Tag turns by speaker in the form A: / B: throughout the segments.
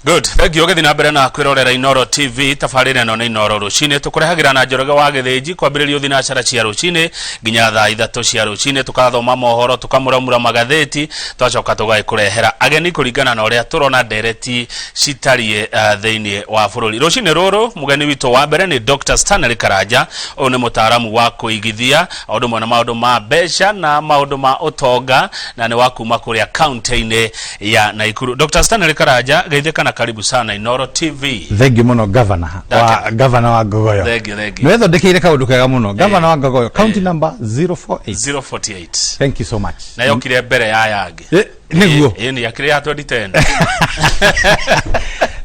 A: Good, thank you. Ũgĩthiĩ na mbere na kwĩrorera Inoro TV, tabarĩra ĩno nĩ Inoro Rũcinĩ. Tũkũrehagĩra na Njoroge wa Gĩthĩnji kwambĩrĩria thinacara cia rũcinĩ nginya thaa 3 cia rũcinĩ, tũkathoma mohoro, tũkamũramura magathĩti, twacoka tũgagĩkũrehera ageni kũringana na ũrĩa tũrona ndereti citariĩ thĩinĩ wa bũrũri. Rũcinĩ rũrũ mũgeni witũ wa mbere nĩ Dr. Stanley Karanja. Ũyũ nĩ mũtaaramu wa kũigithia o ũndũ ũmwe na maũndũ ma mbeca na maũndũ ma ũtonga, na nĩ wa kuma kũrĩa kaunti-inĩ ya Naikuru. Dr. Stanley Karanja, geithĩka na karibu sana Inoro TV.
B: Thank you muno, governor wa governor wa Ngogoyo.
A: Thank you, thank you.
B: Nĩwethondekeire kaũndũ kega mũno, governor wa Ngogoyo, county number 048.
A: 048.
B: Thank you so much.
A: Na yokire mbere ya yangĩ.
B: Nĩguo.
A: Ĩ nĩ akĩrĩ ya 2010.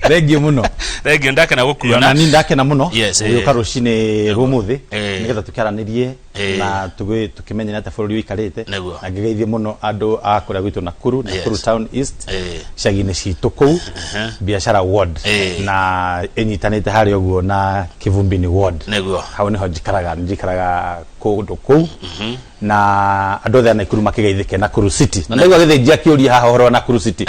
B: Thank you mũno.
A: Thank you, ndakena
B: Na
A: gũkuona.
B: ni ndakena mũno gũgĩũka rũcinĩ rũmũthĩ nĩgetha tũkĩaranĩrie na tũkĩmenye atĩa bũrũri ũikarĩte. Na ngĩgeithie mũno andũ a kũrĩa gwitũ Nakuru, Nakuru Town East, icagi-inĩ citũ kũu, Biashara Ward, na ĩnyitanĩte harĩa ũguo na Kivumbini Ward. Hau nĩho njikaraga, njikaraga kũndũ kũu, na andũ othe a Nakuru makĩgeithĩke Nakuru City. Na ndaigua Gĩthĩnji akĩũria haha ũhoro wa Nakuru City.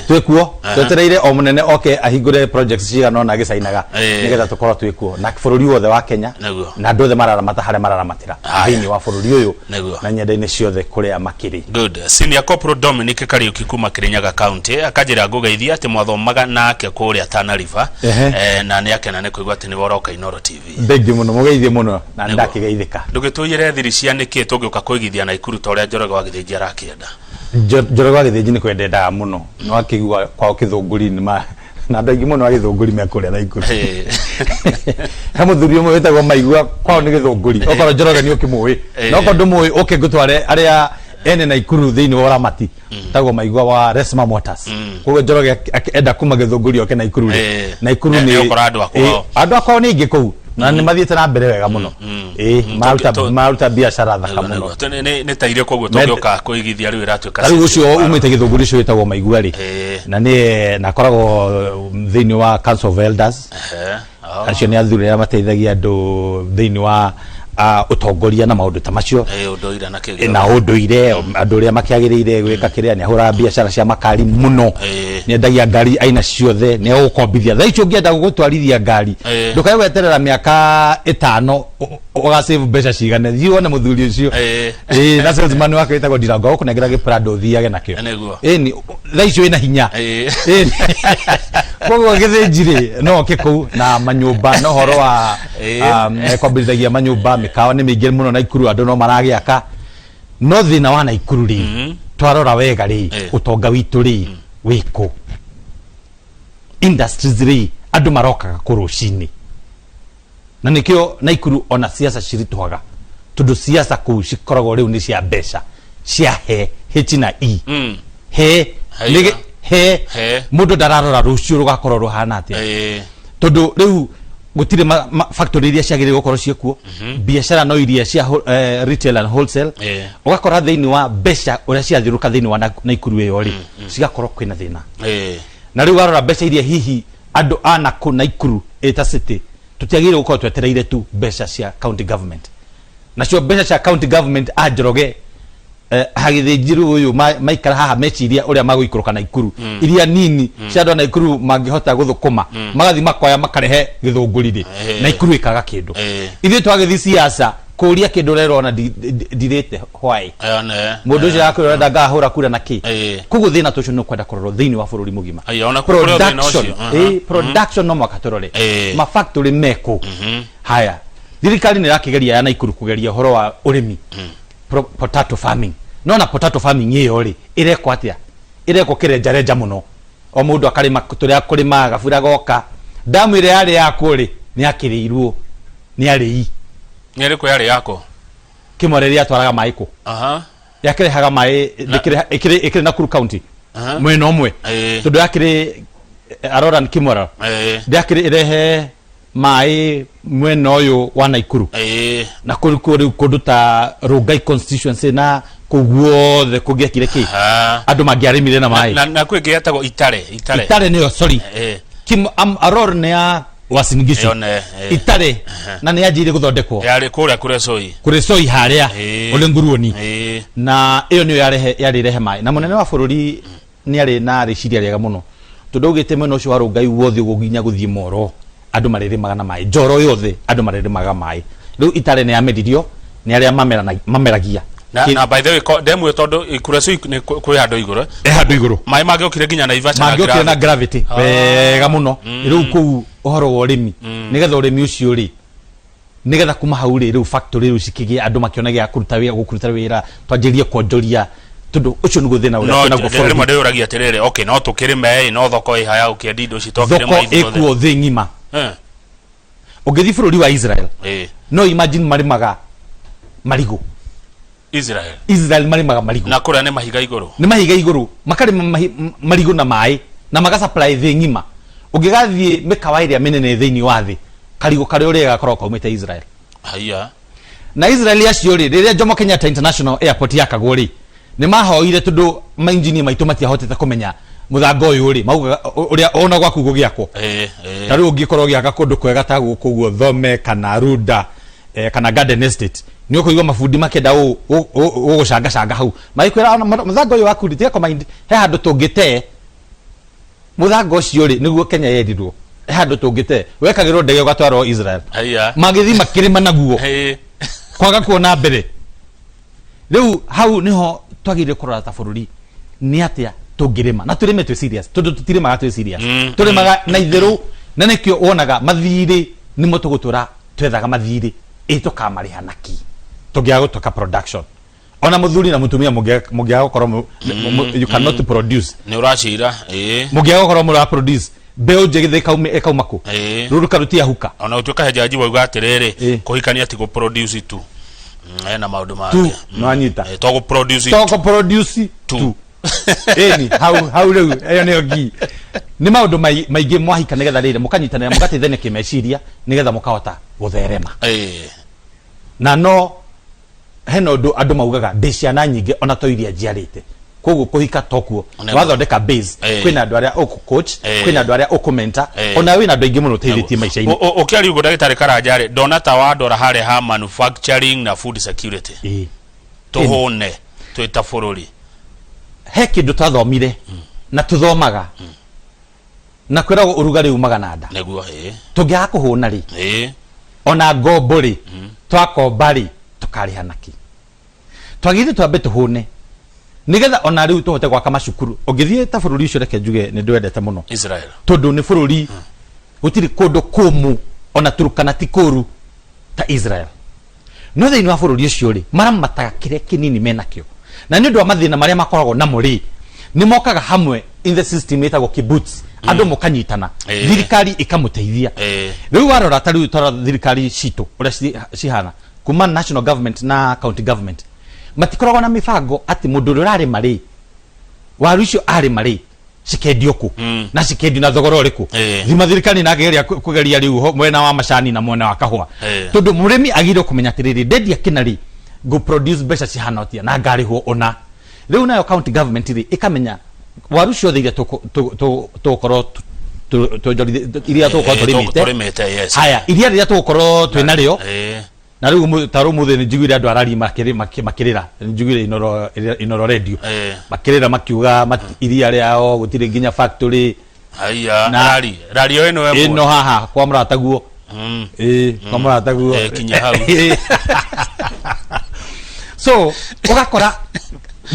B: Twĩ kuo, twetereire o mũnene oke ahingũre projects cigana ũna agĩcainaga, nĩgetha tũkorwo twĩ kuo na bũrũri wothe wa Kenya, na andũ othe mararamata harĩa mararamatĩra thĩinĩ wa bũrũri ũyũ na nyenda-inĩ ciothe kũrĩa makĩrĩ.
A: Good. Senior Corporal Dominic Kariuki kuma Kirinyaga County akanjĩra ngũgeithia atĩ mwathomaga nake kũrĩa Tana River, na nĩ akena nĩ kũigua atĩ nĩwe ũroka Inoro TV.
B: Thengiũ mũno, mũgeithie mũno na ndakĩgeithĩka.
A: Ndũgĩtũiyĩre thiri cia nĩkĩ tũngĩũka kũigithia Naikuru ta ũrĩa Njoroge wa Gĩthĩnji arakĩenda.
B: Njoroge wa Gĩthĩnji nĩ kwenda endaga mũno, nĩ wakĩigua kwao Kĩthũngũri nĩ ma na andũ aingĩ mũno a Gĩthũngũri me kũrĩa Naikuru. He mũthuri ũmwe wĩtagwo Maigua, kwao nĩ Gĩthũngũri. Okorwo Njoroge nĩ ũkĩmũĩ, na okorwo ndũmũĩ, ũke ngũtware arĩa ene Naikuru thĩinĩ wa ũramati, tagwo Maigua wa Resma Motors. Koguo Njoroge enda kuma Gĩthũngũri oke Naikuru rĩ, Naikuru nĩ
A: nĩũkora andũ a kwao.
B: Andũ a kwao nĩ aingĩ kũu na nĩ mathiĩte na mbere wega mũno. Maruta maruta biacara thaka mũno.
A: Nĩ ta irio, koguo tũngĩũka kũigithia rĩu ĩratuĩka
B: Ta rĩu ũcio umĩte Gĩthũngũri ũcio wĩtagwo Maigua rĩ, na nĩ na akoragwo thĩinĩ wa Council of Elders. Acio nĩ athuri arĩa mateithagia andũ thĩinĩ wa ũtongoria na maũndũ ta macio.
A: Ũndũire na kĩgĩo.
B: Na ũndũire, andũ arĩa makĩagĩrĩire gwĩka kĩrĩa. Nĩ ahũraga biacara cia makari mũno. Nĩ endagia ngari aina ciothe, nĩ egũkombithia. Thaa ici ũngĩenda gũtwarithia ngari, ndũkae gweterera mĩaka 5 ũgasave mbeca cigane, thiĩ wone mũthuri ũcio. Na salesman wake wĩtagwo Ndirango, agũkũnengera gĩprado ũthiage nakĩo. Ĩni, thaa icio wĩna hinya. Ĩni. Koguo Gĩthĩnji rĩ, no oke kũu na manyũmba na ũhoro wa kwambĩrĩragia manyũmba, mĩkawa nĩ mĩingĩ mũno Naikuru, andũ no maragĩaka. No thĩna wa Naikuru rĩ, twarora wega rĩ, ũtonga witũ rĩ wĩkũ? Industries rĩ, andũ marokaga kũ rũcinĩ? Na nĩkĩo Naikuru ona siasa ciritũhaga, tondũ siasa kũu cikoragwo rĩu nĩ cia mbeca, cia he H na E. He.
A: Haiya.
B: He.
A: He.
B: Mũndũ ndararora rũciũ rũgakorwo rũhana atĩa, tondũ rĩu gũtirĩ factory iria ciagĩrĩire gũkorwo ciĩkuo, biacara no iria cia retail and wholesale. Ũgakora thĩinĩ wa mbeca ũrĩa cirathiũrũrũka thĩinĩ wa Naikuru ĩyo rĩ, cigakorwo kwĩna thĩna. Na rĩu warora mbeca iria hihi andũ a nakũ Naikuru ĩta city, tũtiagĩrĩire gũkorwo twetereire tu mbeca cia county government. Nacio mbeca cia county government, a Njoroge, hagĩthĩnji rĩu ũyũ maikara haha meciria ũrĩa magũikũrũka Naikuru, iria nini cia andũ a Naikuru mangĩhota gũthũkũma, magathiĩ makoya makarehe Gĩthũngũri rĩ, Naikuru ĩkaga kĩndũ. Ithuĩ twagĩthiĩ siasa kũria kĩndũ ũrerwo ona ndirĩte why.
A: Ĩyo nĩ.
B: Mũndũ ũcio akwĩra ũrenda ngahũra kura na kĩ? Koguo thĩna ta ũcio nĩ ũkwenda kũrorwo thĩinĩ wa bũrũri mũgima.
A: Aya, ona kũrĩ o thĩna
B: Production,
A: ũcio.
B: Production no mũhaka tũrore ma factory mekũ. Haya, thirikari nĩ ĩrakĩgeria ya Naikuru kũgeria ũhoro wa ũrĩmi, potato farming. No na potato farming ĩyo rĩ, ĩrekwo atĩa? Ĩrekwo kĩrenjarenja mũno, o mũndũ akarĩma tũrĩa kũrĩma, gabura goka damu ĩrĩa yarĩ yakwo rĩ, nĩ yakĩrĩirwo nĩ arĩi.
A: Nĩ ĩrĩkũ yarĩ yako?
B: Kĩmwe rĩrĩa yatwaraga maĩ kũ? Yakĩrehaga maĩ ĩkĩrĩ Nakuru County mwena ũmwe, tondũ yakĩrĩ Arora Kimwarer, ndĩakĩrĩ ĩrehe maĩ mwena ũyũ wa Naikuru na kũu rĩu kũndũ ta Rongai constituency na kũu guothe kũngĩakire kĩ, andũ mangĩarĩmire na maĩ.
A: Na kwĩ ĩngĩ yetagwo Itare, Itare.
B: Itare nĩyo, sorry. Aror nĩ ya Uasin Gishu.
A: Ĩyo nĩ.
B: Itare na nĩ yanjirie gũthondekwo.
A: Yarĩ kũrĩa Kuresoi.
B: Kuresoi harĩa Ole Nguruoni. Na ĩyo nĩyo yarehe yarĩ rehe maĩ, na mũnene wa bũrũri nĩ arĩ na rĩciria rĩega mũno. Tondũ augĩte mwena ũcio wa Rongai wothe ũguo nginya gũthiĩ Moro andũ marĩrĩmaga na maĩ, Njoro yothe andũ marĩrĩmaga maĩ. Rĩu Itale nĩ yameririo nĩ arĩa mameragia.
A: Na, na by the way demu ĩyo tondũ kũrĩa nĩ kwĩ handũ igũrũ.
B: Ĩ handũ igũrũ.
A: Maĩ mangĩokire nginya Naivasha
B: na mangĩokire na gravity wega mũno. Rĩu kũu ũhoro wa ũrĩmi, nĩgetha ũrĩmi ũcio rĩ, nĩgetha kuma hau rĩ, rĩu factory rĩu cikĩgĩa, andũ makĩona gĩa kũruta wĩra, gũkũruta wĩra, twanjĩrĩrie kuonjoria, tondũ ũcio nĩguo thĩna ũrĩa
A: no twĩnaguo rĩmwe bũrũri. Ndĩyũragia atĩrĩrĩ, okay, no tũkĩrĩme ĩ, no thoko ĩha ya gũkĩendia indo ici
B: twakĩrĩma thoko ithuothe? Ĩkuo thĩ ng'ima. Ũngĩthiĩ bũrũri wa Israel, no imagine marĩmaga marigũ.
A: Israel?
B: Israel marĩmaga marigũ.
A: Na kũrĩa nĩ mahiga igũrũ.
B: Nĩ mahiga igũrũ, makarĩma marigũ na maĩ na maga supply thĩ ng'ima. Ũngĩgathiĩ mĩkawa ĩrĩa mĩnene thĩinĩ wa thĩ, karigũ karĩa ũrĩaga gakoragwo kaumĩte Israel.
A: Haiya.
B: Na Israel acio rĩ, rĩrĩa Jomo Kenyatta International Airport yakagwo rĩ, nĩ mahoire tondũ mainjinia maitũ matiahotete kũmenya mũthanga ũyũ rĩ, maugaga ũrĩa ona gwaku gũgĩakwo. Ta rĩu ũngĩkorwo ũgĩaka kũndũ kwega ta gũkũ ũguo Thome kana Runda, kana Garden Estate, nĩ ũkũigua mabundi makĩenda gũgũcangacanga hau magĩkwĩra ona mũthanga ũyũ waku rĩ, tiga kũmind, he handũ tũngĩte mũthanga ũcio rĩ, nĩguo Kenya yerirwo he handũ tũngĩte wekagĩrwo ndege ũgatwarwo Israel.
A: Haiya.
B: Magĩthiĩ makĩrĩma naguo. Kwaga kuona mbere. Rĩu hau niho twagĩrĩire kũrora ta bũrũri nĩ atĩa tũngĩrĩma na tũrĩme twĩ serious, tondũ tũtirĩmaga twĩ serious. Tũrĩmaga na itherũ, na nĩkĩo wonaga mathirĩ nĩmo tũgũtũra twethaga mathirĩ, ĩ tũkamarĩha naki tũngĩaga gũtuĩka production? Ona mũthuri na mũtumia mũngĩaga gũkorwo you cannot produce.
A: Nĩ ũracira,
B: ĩĩ. Mũngĩaga gũkorwo mũra produce, mbeũ njĩthĩ ĩkauma kũ? Rũruka rũtiahuka.
A: Ona gũtuĩka he jaji wauga atĩrĩrĩ, kũhikania ti gũ-produce tu. Hena maũndũ
B: tu mangĩ. Nĩwanyita.
A: To gũ-produce.
B: Toko produce
A: tu.
B: Tu ĩni hau hau rĩu ĩyo nĩyo ngii nĩ maũndũ maingĩ mwahika nĩgetha rĩrĩ mũkanyitanĩra, mũgateithania kĩmeciria nĩgetha mũkahota gũtherema. Na no hena ũndũ andũ maugaga, ndĩ ciana nyingĩ ona to iria njiarĩte, koguo kũhika tokuo. Wathondeka base, kwĩna andũ arĩa ũkũ coach, kwĩna andũ arĩa ũkũ mentor, ona wĩna andũ aingĩ mũno ũteithĩtie maica-inĩ.
A: Ũkĩaria ũguo, ndagĩtarĩ Karanja rĩ, ndona ta wandora harĩa ha manufacturing na food security. Tũhũne twĩ ta bũrũri.
B: He kĩndũ twathomire na tũthomaga na kwĩragwo ũrugarĩ umaga na nda.
A: Nĩguo, ĩĩ.
B: Tũngĩaga kũhũna rĩ, ona ngombo rĩ, twakomba rĩ, tũkarĩha naki? Twagĩrĩire twambe tũhũne nĩgetha ona rĩu tũhote gwaka macukuru. Ũngĩthiĩ ta bũrũri ũcio, reke njuge nĩ ndwendete mũno.
A: Israel.
B: Tondũ nĩ bũrũri gũtirĩ kũndũ kũmũ, ona Turkana ti kũru ta Israel. No thĩinĩ wa bũrũri ũcio rĩ, maramataga kĩrĩa kĩnini menakĩo, na nĩ ũndũ wa mathĩna marĩa makoragwo namo rĩ, nĩ mokaga hamwe in the system ĩtagwo kibbutz, andũ mũkanyitana, thirikari ĩkamũteithia. Rĩu warora ta rĩu tarora thirikari citũ ũrĩa cihana, kuma national government na county government, matikoragwo na mĩbango atĩ mũndũ ũrĩa ũrarĩma rĩ, waru icio arĩma rĩ, cikendio kũ na cikendio na thogora ũrĩkũ. Thima thirikari na geria kũgeria rĩu mwena wa macani na mwena wa kahũa, tondũ mũrĩmi agĩrĩirwo kũmenya atĩrĩrĩ, ndendia kĩna rĩ, ngũ produce mbeca cihana ũtia na ngarĩhwo ũna. Rĩu nayo county government rĩ, ĩkamenya waru ciothe iria tũgũkorwo iria tũgũkorwo tũrĩmĩte.
A: Tũrĩmĩte, yes.
B: Haya, iria rĩrĩa tũgũkorwo twĩ narĩo, na rĩu ta rĩu mũthĩ nĩ njiguire andũ araria makĩrĩra, nĩ njiguire Inoro Radio makĩrĩra makiuga iria rĩao gũtirĩ nginya factory.
A: Haiya. Rari rario ĩno
B: ĩmwe. Ĩno haha kwa mũrataguo. Ĩĩ, kwa mũrataguo.
A: Kinya hau.
B: So ũgakora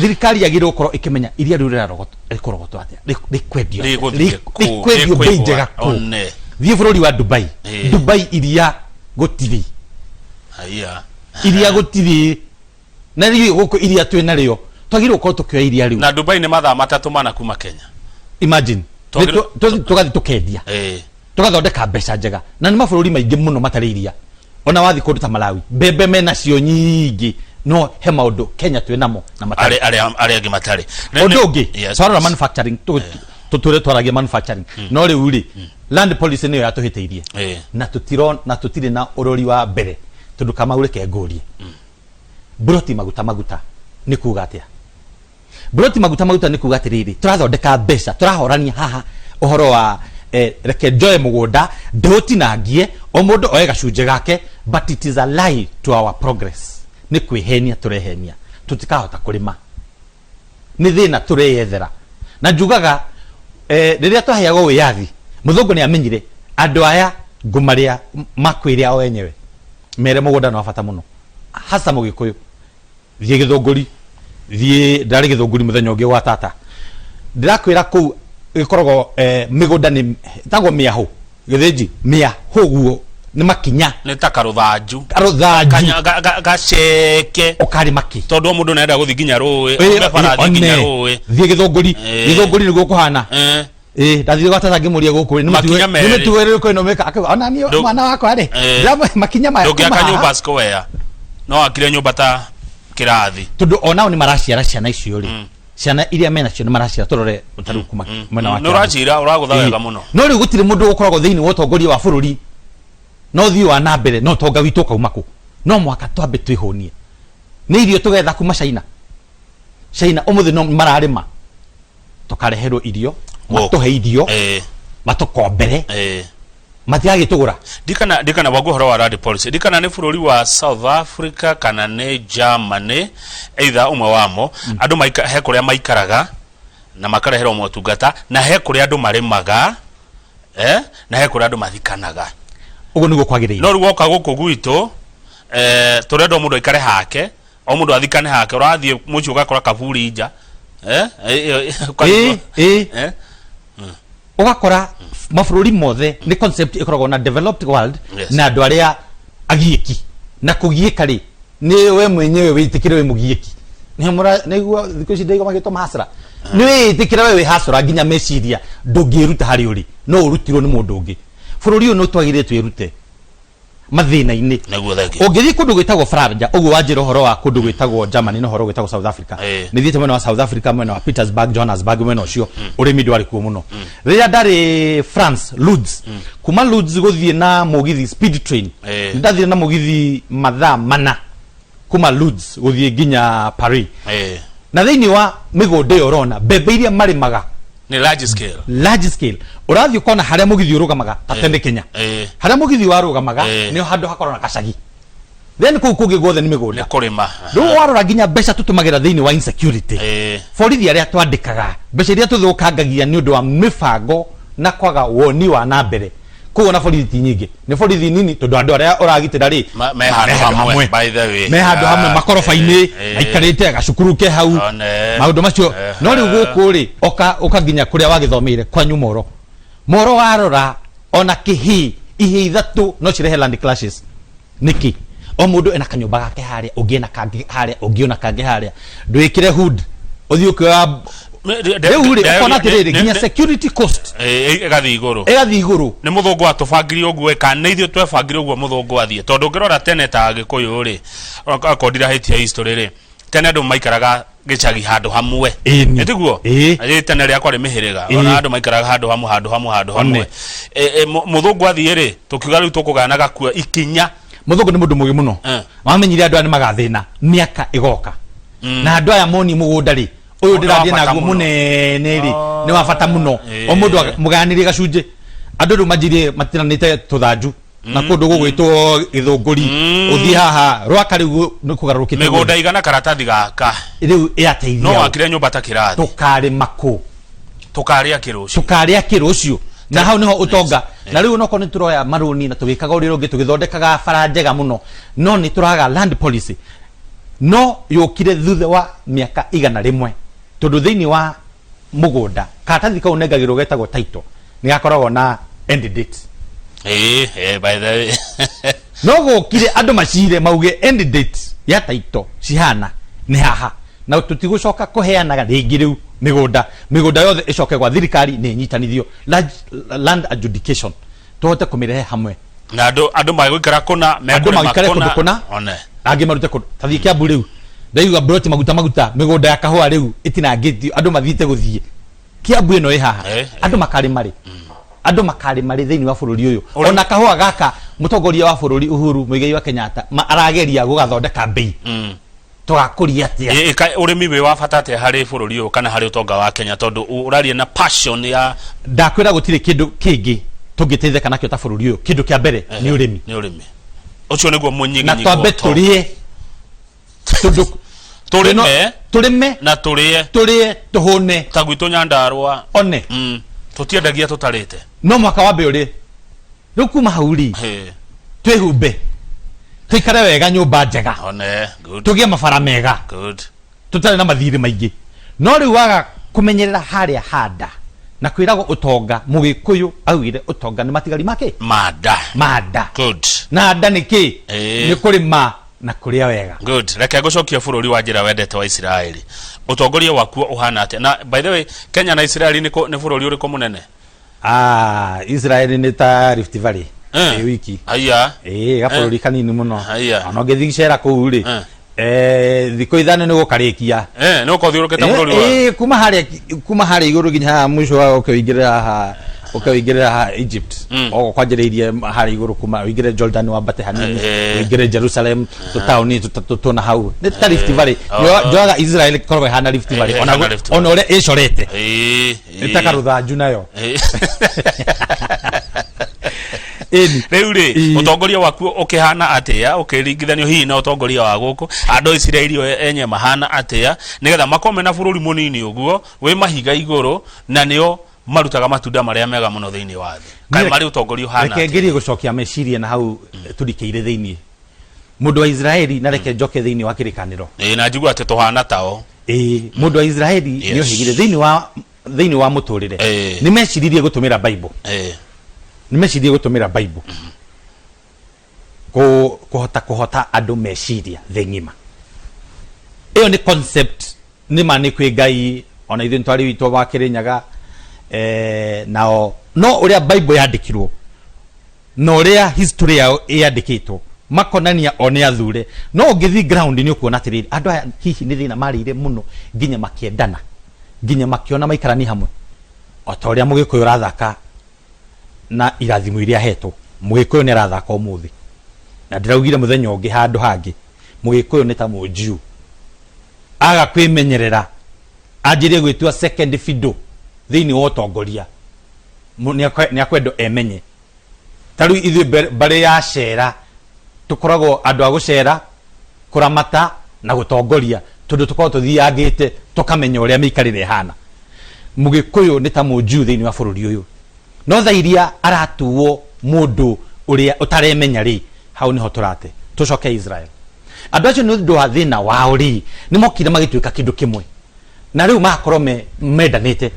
B: thirikari yagĩrĩirwo gũkorwo ĩkĩmenya iria rĩu rĩkũrogotwo atĩa, rĩkwendio atĩa,
A: Rĩgũthiĩ kũ,
B: rĩkwendio mbei
A: rĩkũigwo
B: njega kũ.
A: One.
B: Thiĩ bũrũri wa Dubai. Dubai iria gũtirĩ.
A: Haiya.
B: Iria gũtirĩ, na rĩu gũkũ iria twĩ narĩo, twagĩrĩirwo gũkorwo tũkĩoya iria rĩu.
A: Na Dubai nĩ mathaa 3 mana kuma Kenya.
B: Imagine. Tũgathiĩ tũkendia, tũgathondeka mbeca njega, na nĩ mabũrũri maingĩ mũno matarĩ iria. Ona wathiĩ kũndũ ta Malawi, mbembe menacio nyingĩ, no he maũndũ Kenya twĩ namo na matarĩ.
A: Arĩa angĩ matarĩ.
B: Ũndũ ũngĩ, twarora manufacturing, tũtũre twaragia manufacturing, no rĩu rĩ, land policy nĩyo yatũhĩtĩirie na tũtiro na tũtirĩ na ũrori wa mbere, tondũ Kamau, reke ngũrie, mburoti maguta maguta nĩ kuga atĩa? Mburoti maguta maguta nĩ kuga atĩrĩrĩ, tũrathondeka mbeca, tũrahorania haha ũhoro wa reke njoe mũgũnda ndĩũtinangie, o mũndũ oe gacunjĩ gake, but it is a lie to our progress. Nĩ kwĩhenia tũrehenia, tũtikahota kũrĩma, nĩ thĩna tũreyethera. Na njugaga Rĩrĩa twaheagwo wĩyathi, mũthũngũ nĩ amenyire andũ aya ngũmarĩa makwĩrĩa o enyewe mere mũgũnda nĩ wa bata mũno, hasa mũgĩkũyũ. Thiĩ Gĩthũngũri, thiĩ, ndarĩ Gĩthũngũri mũthenya ũngĩ gwa tata, ndĩrakwĩra kũu gĩkoragwo mĩgũnda nĩ ĩtagwo mĩahũ, Gĩthĩnji, mĩahũ guo nĩ makinya.
A: Nĩ ta karũthanju.
B: Karũthanju.
A: Gaceke.
B: Ũkarĩma kĩ?
A: Tondũ o mũndũ nĩarenda gũthiĩ nginya rũĩ, aume bara athiĩ nginya rũĩ.
B: Thiĩ Gĩthũngũri, Gĩthũngũri nĩguo kũhana. Ĩĩ, ndathire gwa tata ngĩmũria gũkũ nĩ
A: Makinya merĩ.
B: nĩ mĩtugo ĩrĩkũ ĩno mĩka, akauga ona niĩ mwana wakwa rĩ, ndĩramũhe makinya maya
A: Ndũngĩaka
B: kuma haha.
A: nyũmba square, no wakire nyũmba ta kĩrathi.
B: Tondũ onao nĩ maraciara ciana icio rĩ, ciana iria menacio nĩ maraciara, tũrore ta rĩu kuma mwena wa
A: Nĩ
B: Kiambu.
A: ũracira ũragũtha wega mũno.
B: No rĩu gũtirĩ mũndũ ũkoragwo thĩinĩ wa ũtongoria wa bũrũri na ũthiĩ wa na mbere na ũtonga witũ ũkauma kũ? No mũhaka twambe twĩhũnie. Nĩ irio tũgetha kuma China. China ũmũthĩ no mararĩma, tũkareherwo irio, matũhe irio, matũkombere, matigagĩtũgũra.
A: Ndikana waguo ũhoro wa land policy, ndikana nĩ bũrũri wa South Africa kana nĩ Germany, either ũmwe wamo, andũ maika, he kũrĩa maikaraga na makareherwo motungata, na he kũrĩa andũ marĩmaga, na he kũrĩa andũ mathikanaga.
B: Ũguo nĩguo kwagĩrĩire.
A: No rĩu woka gũkũ gwitũ, tũrenda o mũndũ aikare hake, o mũndũ athikane hake, ũrathiĩ mũciĩ ũgakora kaburi nja. Ũkarigwo.
B: Ũgakora mabũrũri mothe nĩ concept ĩkoragwo na developed world na andũ arĩa agiĩki, na kũgiĩka rĩ nĩ we mwenyewe wĩtĩkĩre wĩ mũgiĩki. Nĩguo thikũ ici ndaigua magĩtwo mahasra, nĩ wĩtĩkĩre we wĩ hasra, nginya meciria ndũngĩruta harĩ ũrĩ, no ũrutirwo nĩ mũndũ ũngĩ. Bũrũri ũyũ nĩ twagĩrĩire twĩrute mathĩna-inĩ.
A: Nĩguo, thengiũ.
B: Ũngĩthiĩ kũndũ gwĩtagwo Faranja, ũguo wanjĩra ũhoro wa kũndũ gwĩtagwo Germany na ũhoro gwĩtagwo South Africa, nĩ thiĩte mwena wa South Africa, mwena wa Petersburg, Johannesburg, mwena ũcio ũrĩmi ndwarĩ kuo mũno. Rĩrĩa ndarĩ France, Lourdes, kuma Lourdes gũthiĩ na mũgithi, speed train, nĩ ndathire na mũgithi mathaa 4 kuma Lourdes gũthiĩ nginya Paris. Na thĩinĩ wa mĩgũnda ĩyo ũrona mbembe iria marĩmaga
A: Nĩ large scale.
B: Large scale. Ũrathiĩ ũkona harĩa mũgithi ũrũgamaga, ta tene Kenya, harĩa mũgithi warũgamaga nĩho handũ hakorwo na gacagi, then kũu kũngĩ guothe nĩ mĩgũnda.
A: Nĩ kũrĩma.
B: Rĩu warora nginya mbeca tũtũmagĩra thĩinĩ wa insecurity, borithi arĩa twandĩkaga, mbeca iria tũthũkangagia nĩ ũndũ wa mĩbango na kwaga woni wa na mbere. Koguo na borithi ti nyingĩ, nĩ borithi nini, tondũ andũ arĩa ũragitĩra rĩ
A: Me handũ hamwe, by the way.
B: Me handũ hamwe, makoroba-inĩ, maikarĩte gacukuru ke hau.
A: One.
B: Maũndũ macio. No rĩu gũkũ rĩ, oka ũka nginya kũrĩa wagĩthomeire kwanyu Moro, Moro warora ona kĩhii, ihĩ ithatũ no cirehe land clashes. Nĩkĩ? O mũndũ ena kanyũmba gake harĩa, ũngĩ ena kangĩ harĩa, ũngĩ ona kangĩ harĩa. Ndwĩkĩre hood ũthiĩ ũkĩoya rĩu rĩ, ũkona atĩrĩrĩ, nginya security cost
A: ĩgathiĩ igũrũ.
B: Ĩgathiĩ igũrũ.
A: Nĩ mũthũngũ atũbangire ũguo kana nĩ ithuĩ twebangire ũguo mũthũngũ athiĩ? Tondũ ũngĩrora tene ta Agĩkũyũ rĩ, akorwo ndirahĩtia history rĩ, tene andũ maikaraga gĩcagi handũ hamwe.
B: Ĩni.
A: Ĩtiguo?
B: Ĩĩ.
A: Ĩ tene rĩa kwarĩ mĩhĩrĩga.
B: Ĩĩ.
A: Ona andũ maikaraga handũ hamwe, handũ hamwe, handũ hamwe.
B: One.
A: Mũthũngũ athiĩ rĩ, tũkiuga rĩu tũkũgayana gakua ikinya.
B: Mũthũngũ nĩ mũndũ mũgĩ mũno. Wamenyire andũ aya nĩ magathĩna mĩaka ĩgoka, na andũ aya moni mũgũnda rĩ, ũyũ
A: Nĩ wa
B: ndĩrathiĩ
A: bata
B: naguo
A: mũno.
B: mũnene rĩ, nĩ wa bata mũno. O mũndũ mũgayanĩrie gacunjĩ. Andũ rĩu manjirie matinanĩte tũthanju na kũndũ gũgwĩtwo Gĩthũngũri, ũthiĩ haha Rwaka, rĩu nĩ kũgarũrũkĩte.
A: Mĩgũnda igana karatathi gaka.
B: Rĩu
A: No
B: ĩrateithia.
A: Wakire nyũmba ta kĩrathi.
B: Tũkarĩma kũ?
A: Tũkarĩa kĩ rũciũ?
B: Tũkarĩa kĩ rũciũ? Na hau nĩho ũtonga. Na rĩu onokorwo nĩ tũroya marũni na tũgĩkaga ũrĩa ũngĩ, tũgĩthondekaga bara njega mũno, no nĩ tũraga land policy. No yũkire thutha wa mĩaka 100, tondũ thĩinĩ wa mũgũnda karatathi kau nengagĩrwo getagwo title nĩ gakoragwo na end date.
A: Ĩĩ, ĩĩ, by the way.
B: No gũkire andũ macire mauge end date ya title cihana nĩ haha, na tũtigũcoka kũheanaga rĩngĩ. Rĩu mĩgũnda yothe ĩcoke gwa thirikari nĩ ĩnyitanithio, land adjudication, tũhote kũmĩrehe hamwe.
A: Na andũ magũikara kũna,
B: andũ
A: mekũrĩma
B: maikare kũndũ kũna,
A: One.
B: Angĩ marute kũndũ. Tathiĩ Kiambu rĩu, ndaigua broti maguta maguta, mĩgũnda ya kahũa rĩu ĩtinangĩtio, andũ mathiĩte gũthiĩ Kiambu ĩno ĩ haha. Andũ makarĩma rĩ? Andũ makarĩma rĩ thĩinĩ wa bũrũri ũyũ? Ona kahũa gaka mũtongoria wa bũrũri Uhuru Muigai wa Kenyatta arageria gũgathondeka mbei, tũgakũria atĩa?
A: Ũrĩmi wĩ wa bata atĩa harĩ bũrũri ũyũ kana harĩ ũtonga wa Kenya? Tondũ ũraria na passion ya
B: Ndakwĩra gũtirĩ kĩndũ kĩngĩ tũngĩteithĩka nakĩo ta bũrũri ũyũ, kĩndũ kĩa mbere nĩ ũrĩmi.
A: Nĩ ũrĩmi ũcio nĩguo mũnyiginyigi
B: Na twambe
A: wa ũtonga.
B: Tũrĩe, tondũ
A: Tũrĩme.
B: Tũrĩme
A: na tũrĩe.
B: Tũrĩe tũhũne.
A: Ta gwitũ Nyandarũa.
B: One.
A: Tũtiendagia tũtarĩte.
B: No mwaka wambe ũrĩ rĩu kuma hau rĩ, twĩhumbe, tũikare wega nyũmba njega,
A: One, good.
B: Tũgĩe mabara mega,
A: Good.
B: Tũtarĩ na mathirĩ maingĩ. No rĩu waga kũmenyerera harĩa handa na kwĩragwo ũtonga, mũgĩkũyũ augire ũtonga nĩ matigari make
A: manda.
B: Manda.
A: Good.
B: Na nda nĩ kĩ?
A: Ĩĩ.
B: Nĩ kũrĩma na kũrĩa wega.
A: Good. Reke ngũcokia bũrũri wa njĩra wendete wa Isiraeli. Ũtongoria wakuo ũhana atĩa? Na by the way, Kenya na Isiraeli nĩ nĩ bũrũri ũrĩkũ mũnene?
B: Ah, Israel nĩ ta Rift Valley ĩ wiki.
A: Aya.
B: Ĩĩ, gabũrũri kanini mũno.
A: Haiya.
B: Ona ũngĩthiĩ gĩcera kũu rĩ, thikũ 5 nĩ gũkarĩkia.
A: Nĩ ũkothiũrũkĩte bũrũri wa.
B: Kuma harĩa igũrũ nginya haha mũico wa ũke ũingĩre haha, ũke ũingĩre haha Egypt. O kwanjĩrĩirie harĩa igũrũ, kuma ũingĩre Jordan wambate hanini, ũingĩre Jerusalem, tũtaũni tũtatũ tũna hau nĩ ta Rift Valley. Njoyaga Israel ĩkoragwo ĩhana Rift Valley, ona
A: ĩhana Rift Valley.
B: Ona ũrĩa ĩcorete,
A: Ĩĩ.
B: nĩ ta karũthanju nayo. Ĩni.
A: Rĩu rĩ, ũtongoria waku ũkĩhana atĩa ũkĩringithanio hihi na ũtongoria wa gũkũ? Andũ a Isiraeli o enye mahana atĩa nĩgetha makorwo mena bũrũri mũnini ũguo wĩ mahiga igũrũ na nĩo marutaga matunda marĩa mega mũno thĩinĩ wa thĩ? Kaĩ marĩ ũtongoria ũhana
B: Reke
A: atĩa?
B: Ngerie gũcokia meciria na hau tũrikĩire thĩinĩ mũndũ wa Israeli, na reke njoke thĩinĩ wa kĩrĩkanĩro.
A: Ĩĩ, na njigua atĩ tũhana tao.
B: Ĩĩ, mũndũ wa Israeli nĩ ohĩgire thĩinĩ wa mũtũrĩre. Nĩ meciririe gũtũmĩra Bible. Nĩ meciririe gũtũmĩra Bible kũhota kũhota andũ meciria thĩ ng'ima. Ĩyo nĩ concept. Nĩ ma nĩ kwĩ Ngai, ona ithuĩ nĩ twarĩ witũ wa Kĩrĩnyaga, nao no ũrĩa Bible yandĩkirwo na ũrĩa history yao ĩyandĩkĩtwo makonania o nĩ athure. No ũngĩthiĩ ground nĩ ũkuona atĩrĩrĩ, andũ aya hihi nĩ thĩna marĩire mũno nginya makĩendana, nginya makĩona maikarani hamwe, o ta ũrĩa mũgĩkũyũ ũrathaka na irathimo iria ahetwo. Mũgĩkũyũ nĩ arathaka ũmũthĩ, na ndĩraugire mũthenya ũngĩ handũ hangĩ, mũgĩkũyũ nĩ ta mũnjiũ, aga kwĩmenyerera anjĩrie gwĩtua second fiddle thĩinĩ wa ũtongoria, nĩ akwendwo emenye. Ta rĩu ithuĩ mbarĩ ya cera tũkoragwo andũ a gũcera, kũramata na gũtongoria, tondũ tũkoragwo tũthiangĩte tũkamenya ũrĩa mĩikarĩre ĩhana. Mũgĩkũyũ nĩ ta mũnjiũ thĩinĩ wa bũrũri ũyũ, no thaa iria aratuo mũndũ ũrĩa ũtaremenya rĩ, hau nĩho tũrate. Tũcoke Israel, andũ acio nĩ ũndũ wa thĩna wao rĩ, nĩ mokire magĩtuĩka kĩndũ kĩmwe, na rĩu magakorwo me mendanĩte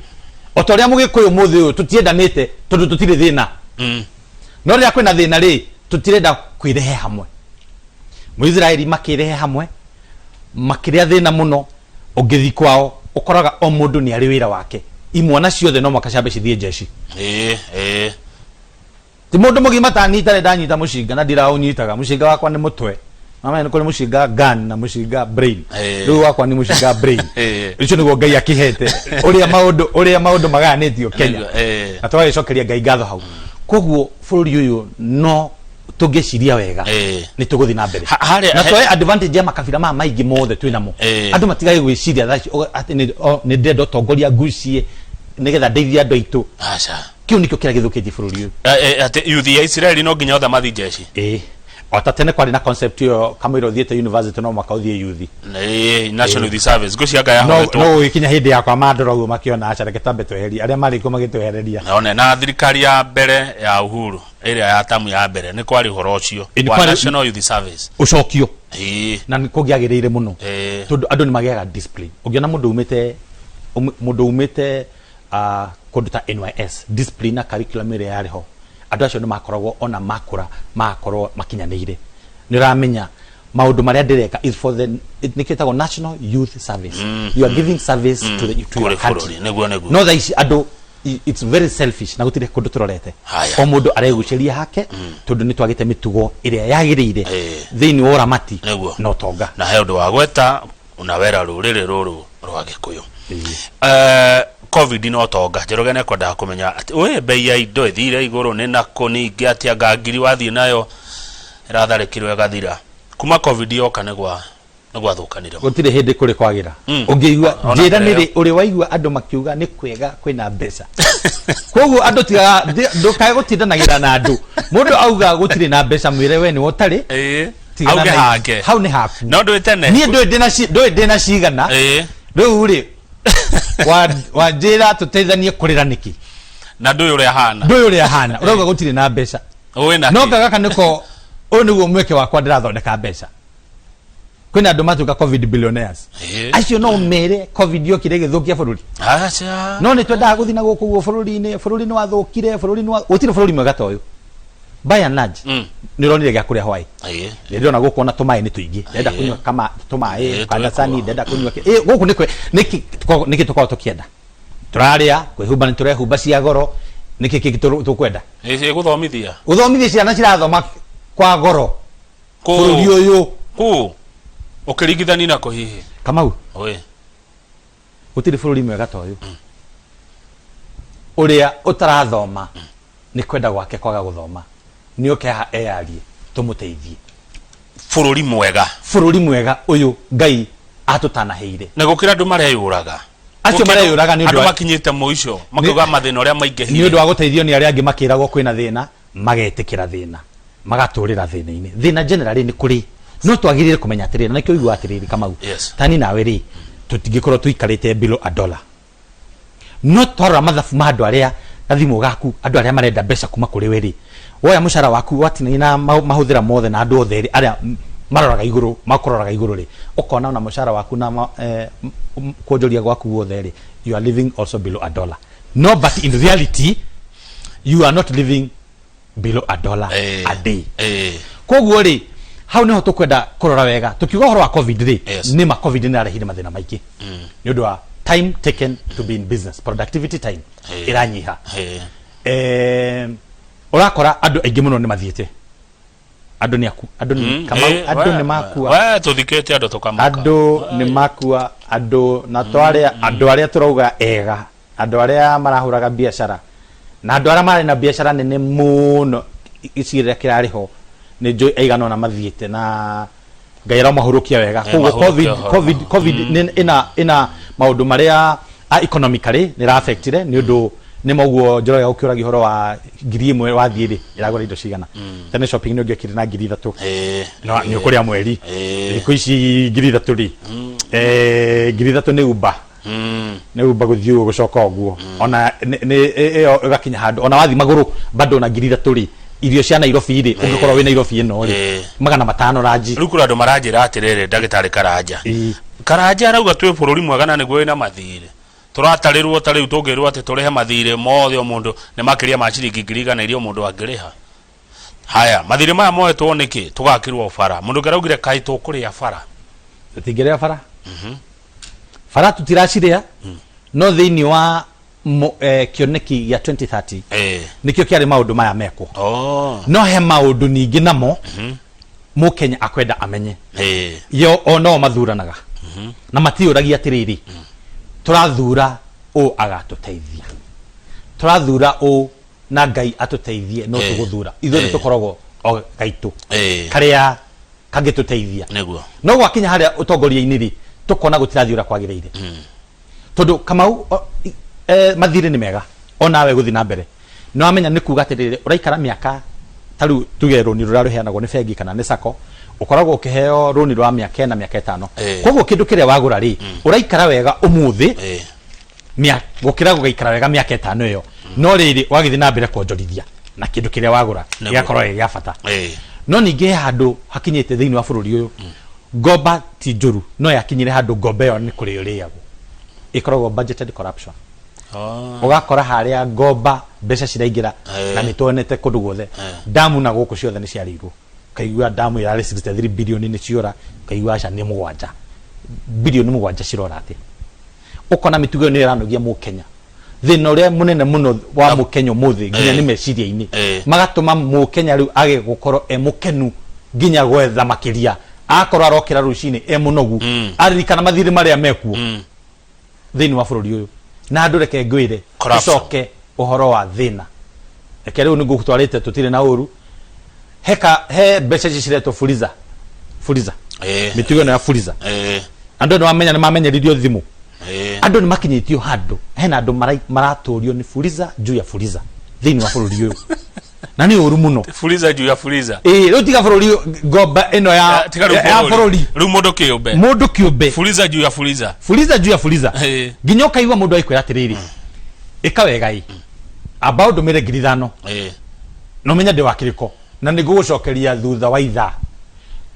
B: o ta ũrĩa mũgĩkũyũ mũthĩ ũyũ tũtiendanĩte tondũ tũtirĩ thĩna. No rĩrĩa kwĩna thĩna rĩ, tũtirenda kwĩrehe hamwe. Mũisiraeli makĩrehe hamwe, makĩrĩa thĩna mũno. Ũngĩthiĩ kwao ũkoraga o mũndũ nĩ arĩ wĩra wake. Imwana ciothe no mũhaka ciambe cithiĩ njeci.
A: Ĩĩ ĩĩ.
B: Ti mũndũ mũgima ta niĩ itarĩ ndanyita mũcinga, na ndiraũnyitaga. Mũcinga wakwa nĩ mũtwe. Mama, nĩ kũrĩ mũcinga gun na mũcinga brain. Rĩu wakwa nĩ mũcinga brain. Ũcio nĩguo Ngai akĩhete, ũrĩa maũndũ magayanĩtio Kenya. Na tũgagĩcokeria Ngai ngatho hau. Koguo bũrũri ũyũ no tũngĩciria wega, nĩ tũgũthiĩ na mbere na tuoe advantage ya makabira maya maingĩ mothe twĩ namo. Andũ matigage gwĩciria thaa ici atĩ nĩ ndĩrenda ũtongoria ngucie nĩgetha ndeithie andũ aitũ.
A: Aca.
B: Kĩu nĩkĩo kĩrĩa gĩthũkĩtie bũrũri ũyũ.
A: Atĩ yuthi ya Isiraeli no nginya othe mathiĩ njeci.
B: Ĩĩ, o ta tene kwarĩ na concept ĩyo, kamũira ũthiĩte university no mwaka ũthiĩ yuthi.
A: Ĩĩ, National Youth Service ngwĩciria anga
B: no
A: yahoetwo.
B: No gũgĩkinya hĩndĩ yakwa mandora ũguo makĩona aca, reke twambe tweherie arĩa marĩ kuo magĩtwehereria.
A: One na thirikari ya mbere ya Uhuru, ĩrĩa ya tamu ya mbere, nĩ kwarĩ ũhoro ũcio
B: Ĩĩ, nĩ
A: wa National Youth Service.
B: Ũcokio. Na nĩ kũngĩagĩrĩire mũno, tondũ andũ nĩ magĩaga discipline. Ũngĩona mũndũ umĩte kũndũ ta NYS, discipline na curriculum ĩrĩa yarĩ ho, andũ acio nĩ makoragwo ona makũra magakorwo makinyanĩire. Nĩ ũramenya maũndũ marĩa ndĩreka is for the nĩ kĩtagwo National Youth Service. You are giving service to your
A: kũrĩ
B: country.
A: Bũrũri nĩguo.
B: No thaa ici andũ it's very selfish na gũtirĩ kũndũ tũrorete.
A: Haya.
B: O mũndũ aregucĩria hake, tondũ nĩ twagĩte mĩtugo ĩrĩa yagĩrĩire thĩinĩ wa ũramati na ũtonga.
A: Na he ũndũ wa gweta na wera rũrĩrĩ rũrũ rwa Gĩkũyũ. COVID no tonga Njoroge nĩ ekwendaga kũmenya atĩ we bei ya indo ĩthire igũrũ nĩ nakũ, ningĩ atĩ anga ngiri wathiĩ nayo ĩratharĩkĩrwo ĩgathira. Kuma COVID yoka nĩ gwa nĩ gwathũkanire.
B: Gũtirĩ hĩndĩ kũrĩ kwagĩra. Ũngĩigua
A: Ona
B: njĩra
A: mbere
B: nĩ rĩ ũrĩ waigua andũ makiuga nĩ kwega kwĩna mbeca? Koguo andũ tigaga ndũkae gũtindanagĩra na andũ. Mũndũ auga gũtirĩ na mbeca, mwĩre we nĩwe ũtarĩ. Tigana
A: Auge
B: na
A: hake.
B: Hau nĩ haku.
A: No ndũĩ tene.
B: Niĩ ndũĩ ndĩna cigana. Rĩu rĩ, wanjĩra tũteithanie kũrĩra nĩkĩ?
A: Na ndũĩ ũrĩa ahana.
B: Ndũĩ ũrĩa ahana, ũrauga gũtirĩ na mbeca.
A: Wĩna
B: No
A: kĩ?
B: gaka nĩko, ũyũ nĩguo mweke wakwa ndĩrathondeka mbeca. Kwĩna andũ matuĩka covid billionaires. Acio no mere covid yokire ĩgĩthũkia bũrũri.
A: Aca.
B: No nĩ twendaga gũthiĩ na gũkũ guo bũrũri-inĩ, bũrũri nĩ wathũkire, bũrũri nĩ wa gũtirĩ bũrũri mwega ta ũyũ. By and large nĩ ũronire gĩa kũrĩa hwaĩ. Nĩ ndĩrona gũkũ ona tũmaĩ nĩ tũingĩ, ndenda kũnyua kama tũmaĩ kandacani, ndenda kũnyua gũkũ nĩ nĩkĩ nĩkĩ tũkoragwo tũkĩenda, tũrarĩa, kwĩhumba nĩ tũrehumba cia goro, nĩkĩ kĩngĩ tũkwenda?
A: Gũthomithia.
B: Gũthomithia ciana cirathoma kwa goro.
A: Kũ?
B: Bũrũri ũyũ.
A: Kũ? Ũkĩringithania na kũ hihi?
B: Kamau.
A: Oi.
B: Gũtirĩ bũrũri mwega ta ũyũ. Ũrĩa ũtarathoma nĩ kwenda gwake kwaga gũthoma, nĩ oke haha eyarie tũmũteithie.
A: Bũrũri mwega.
B: Bũrũri mwega ũyũ Ngai atũtanahĩire.
A: Na gũkĩra andũ mareyũraga.
B: Acio mareyũraga nĩ ũndũ
A: Andũ makinyĩte mũico makauga mathĩna ũrĩa maingĩhire.
B: Nĩ ũndũ wa gũteithio nĩ arĩa angĩ makĩragwo kwĩna thĩna, magetĩkĩra thĩna, magatũrĩra thĩna-inĩ. Thĩna generally nĩ kũrĩ, no twagĩrĩire kũmenya atĩrĩrĩ, na nĩkĩo ũiguaga atĩrĩrĩ Kamau, tani nawe rĩ, tũtingĩkorwo tũikarĩte below a dollar. No twarora mathabu ma andũ arĩa gathimũ gaku, andũ arĩa marenda mbeca kuma kũrĩ we rĩ, woya mũcara waku watinania na mahũthĩra mothe na andũ othe rĩ, arĩa maroraga igũrũ, makũroraga igũrũ rĩ, ũkona ona mũcara waku na kuonjoria gwaku guothe rĩ, you are living also below a dollar. No but in reality you are not living below a dollar a day. Koguo rĩ, hau niho tũkwenda kũrora wega tũkiuga ũhoro wa covid rĩ. Nĩ ma covid nĩ ĩrarehire mathĩna maingĩ nĩ ũndũ wa time taken to be in business, productivity time ĩranyiha. Ũrakora andũ aingĩ mũno nĩ mathiĩte, andũ nĩ aku, andũ nĩ Kamau, andũ nĩ makua.
A: We tũthikĩte andũ tũkamaka.
B: Andũ nĩ makua, andũ na twarĩa, andũ arĩa tũrauga ega, andũ arĩa marahũraga biacara na andũ arĩa marĩ na biacara nene mũno gĩcigĩrĩra kĩrarĩ ho, nĩ njũĩ aigana ũna mathiĩte na Ngai aromahurũkia wega. Koguo
A: mahurũkia
B: covid
A: ũhoro.
B: Covid nĩ ĩna maũndũ marĩa economically nĩ ĩra affectire, nĩ ũndũ nĩ moguo Njoroge ũkĩũragia ũhoro wa 1000 wathiĩ rĩ, ĩragũra indo cigana. Tene shopping nĩ ũngĩokire na 3000 no nĩ ũkũrĩa mweri. Thikũ ici 3000 rĩ, 3000 nĩ Uber, nĩ Uber gũthiĩ ũguo gũcoka ũguo, ona nĩ ĩyo ĩgakinya handũ ona wathiĩ magũrũ bado na 3000 rĩ, irio cia Nairobi rĩ, ũngĩkorwo wĩ Nairobi ĩno rĩ, 500 ranji.
A: Rĩu kũrĩ andũ maranjĩra atĩrĩrĩ, ndagĩtarĩ Karanja. Karanja arauga twĩ bũrũri mwega na nĩguo wĩna mathirĩ, tũratarĩrwo ta rĩu tũngĩrwo atĩ tũrĩhe mathirĩ mothe o mũndũ nĩ makĩria ma ciringi 100,000 iria o mũndũ angĩrĩha. Haya mathirĩ maya moetwo nĩkĩ? Tũgakĩrwo bara. Mũndũ ũngĩ araugire kaĩ tũkũrĩa bara?
B: Tũtingĩrĩa bara. Bara tũtiracirĩa, no thĩinĩ wa kĩoneki gĩa 2030 nĩkĩo kĩarĩ maũndũ maya mekwo. No he maũndũ ningĩ namo mũkenya akwenda amenye. Yo o no mathuranaga na matiũragia atĩrĩrĩ, tũrathura ũ agatũteithia, tũrathura ũ na Ngai atũteithie, no tũgũthura ithuothe tũkoragwo o gaitũ karĩa kangĩtũteithia. No gwakinya harĩa ũtongoria-inĩ rĩ, tũkona gũtirathiĩ ũrĩa kwagĩrĩire, tondũ Kamau mathirĩ nĩ mega onawe gũthiĩ na mbere nĩ wamenya nĩ kuga atĩrĩrĩ, ũraikara mĩaka ta rĩu tuge rũni rũrĩa rũheanagwo nĩ bengi kana nĩ sacco, ũkoragwo ũkĩheo rũni rwa mĩaka 4, mĩaka 5. Koguo kĩndũ kĩrĩa wagũra rĩ, ũraikara wega ũmũthĩ gũkĩra gũgaikara wega mĩaka 5 ĩyo. No rĩrĩ, wagĩthiĩ na mbere kuonjorithia na kĩndũ kĩrĩa wagũra gĩgakorwo gĩ gĩa bata. No ningĩ he handũ hakinyĩte thĩinĩ wa bũrũri ũyũ, ngomba ti njũru, no yakinyire handũ ngomba ĩyo nĩ kũrĩo ĩrĩagwo, ĩkoragwo budgeted corruption. Ũgakora harĩa ngomba mbeca ciraingĩra na nĩ tuonete kũndũ guothe, damu na gũkũ ciothe nĩ ciarĩirwo, ũkaigua damu ĩrarĩ 63 bilioni nĩ ciora, ũkaigua aca nĩ 7 bilioni, 7 cirora atĩa? Ũkona mĩtugo ĩyo nĩyo ĩranogia mũkenya. Thĩna ũrĩa mũnene mũno wa mũkenya ũmũthĩ nginya nĩ meciria-inĩ, magatũma mũkenya rĩu age gũkorwo e mũkenu nginya gwetha makĩria, akorwo arokĩra rũcinĩ e mũnogu, aririkana mathirĩ marĩa mekuo thĩinĩ wa bũrũri ũyũ. Na andũ, reke ngwĩre,
A: Corruption.
B: tũcoke ũhoro wa thĩna, reke rĩu nĩ ngũtwarĩte, tũtirĩ na ũru heka he mbeca ici ciretwo fuliza, fuliza, mĩtugo ĩno ya fuliza. Andũ nĩ wamenya nĩ mamenyeririo thimũ. Andũ nĩ makinyĩtio handũ hena andũ maratũrio nĩ fuliza juu ya fuliza thĩinĩ wa bũrũri ũyũ, na nĩ ũru mũno.
A: Fuliza juu ya fuliza.
B: Ĩĩ, rĩu tiga bũrũri ngomba ĩno ya
A: Tiga rĩu
B: ya bũrũri.
A: Rĩu mũndũ kĩũmbe.
B: Mũndũ kĩũmbe.
A: Fuliza juu ya fuliza.
B: Fuliza juu ya fuliza. Nginya ũkaigua mũndũ agĩkwĩra atĩrĩrĩ, ĩka wega ĩ. Amba ũndũmĩre 5,000. Na ũmenye ndĩ wa kĩrĩko na nĩ ngũgũcokeria thutha wa ithaa,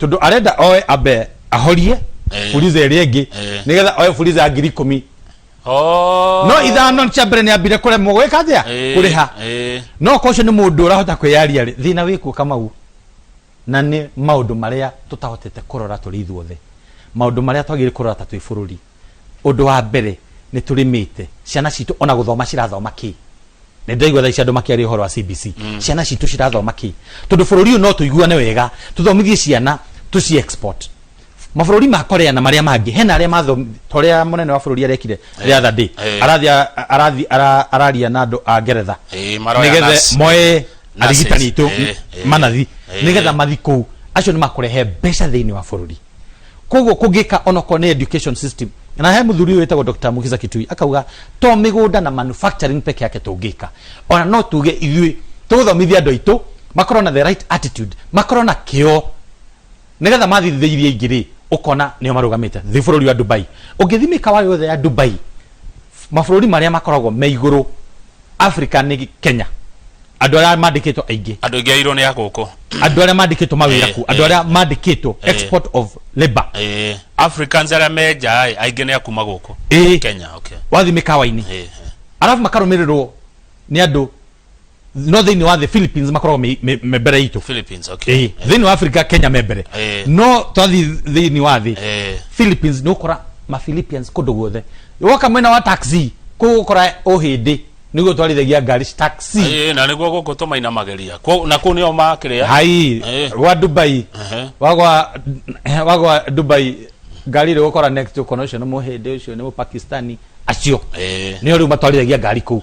B: tondũ arenda oe ambe ahorie Fuliza ĩrĩa ĩngĩ nĩgetha oe Fuliza ya 10,000. No 5 cia mbere nĩ ambire kũremwo gwĩka atĩa? Kũrĩha. No ko ũcio nĩ mũndũ ũrahota kwĩyaria rĩ, thĩna wĩkuo, Kamau, na nĩ maũndũ marĩa tũtahotete kũrora tũrĩ ithuothe, maũndũ marĩa twagĩrĩire kũrora ta twĩ bũrũri. Ũndũ wa mbere, nĩ tũrĩmĩte ciana citũ, ona gũthoma cirathoma kĩ? Nĩ ndĩraigua thaa ici andũ makĩaria ũhoro wa CBC. Ciana citũ cirathoma kĩ? Tondũ bũrũri ũyũ no tũiguane wega, tũthomithie ciana, tũci export mabũrũri ma Korea na marĩa mangĩ. Hena arĩa mathom ta ũrĩa mũnene wa bũrũri arekire the other day, arathiĩ arathiĩ araria na andũ a Ngeretha
A: maroya
B: nĩgetha moe
A: nurses.
B: Arigitani aitũ, manathi, nĩgetha mathi kũu. Acio nĩ makũrehe mbeca thĩinĩ wa bũrũri. Koguo kũngĩka onokorwo nĩ education system, na he mũthuri ũyũ wĩtagwo Dr. Mukhisa Kitui akauga to mĩgũnda na manufacturing peke yake tũngĩka, ona no tuge ithuĩ tũgũthomithia andũ aitũ makorwo na the right attitude, makorwo na kĩo, nĩgetha mathiĩ thĩ iria ingĩ rĩ, ũkona nĩo marũgamĩte. Thĩ bũrũri wa Dubai, ũngĩthiĩ mĩkawa yothe ya Dubai, mabũrũri marĩa makoragwo me igũrũ Africa nĩ Kenya, andũ arĩa mandĩkĩtwo aingĩ.
A: Andũ aingĩ airũ nĩ a gũkũ.
B: Andũ arĩa mandĩkĩtwo mawĩra ku andũ arĩa mandĩkĩtwo, export of labor.
A: Africans arĩa me nja ĩ, aingĩ nĩ a kuma gũkũ Kenya, okay.
B: Wathiĩ mĩkawa-inĩ, arabu makarũmĩrĩrwo nĩ andũ, no thĩinĩ wa thĩ Philippines makoragwo me mbere itũ.
A: Philippines, okay.
B: Thĩinĩ wa Africa Kenya me mbere. No twathiĩ thĩinĩ wa thĩ, Philippines nĩ ũkora ma Philippines kũndũ guothe. Woka mwena wa taxi kũu ũkora ũhĩndĩ nĩguo twarithagia ngari taxi.
A: Na nĩguo gũkũ tũmainamagĩria. Na kũu nĩo makĩrĩa.
B: Hai gwa Dubai, wagwa Dubai ngari ĩrĩa ũgũkora next, ũkona ũcio nĩ mũhĩndĩ, ũcio nĩ Mũpakistani, acio nĩo rĩu matwarithagia ngari kũu.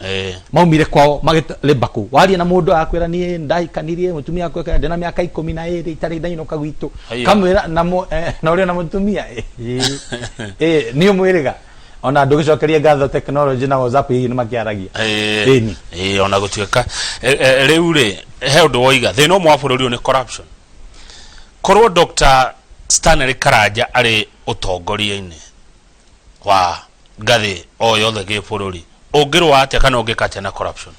B: Maumire kwao magĩlĩmba kũu. Waria na mũndũ akwĩra, niĩ ndahikanirie mũtumia wakwa ndĩna mĩaka 12, itarĩ ndainũka gwitũ. Kamwĩra na na ũrĩa na mũtumia nĩ ũmwĩrĩga ona ndũgĩcokerie ngatho technology na WhatsApp, hihi nĩ makĩaragia. Ĩni.
A: Ona gũtuĩka rĩu rĩ, he ũndũ woiga, thĩna ũmwe wa bũrũri ũyũ nĩ corruption. Korwo Dr. Stanley Karanja arĩ ũtongoria-inĩ wa ngathĩ o yothe gĩbũrũri, ũngĩrũa atĩa kana ũngĩka atĩa na corruption?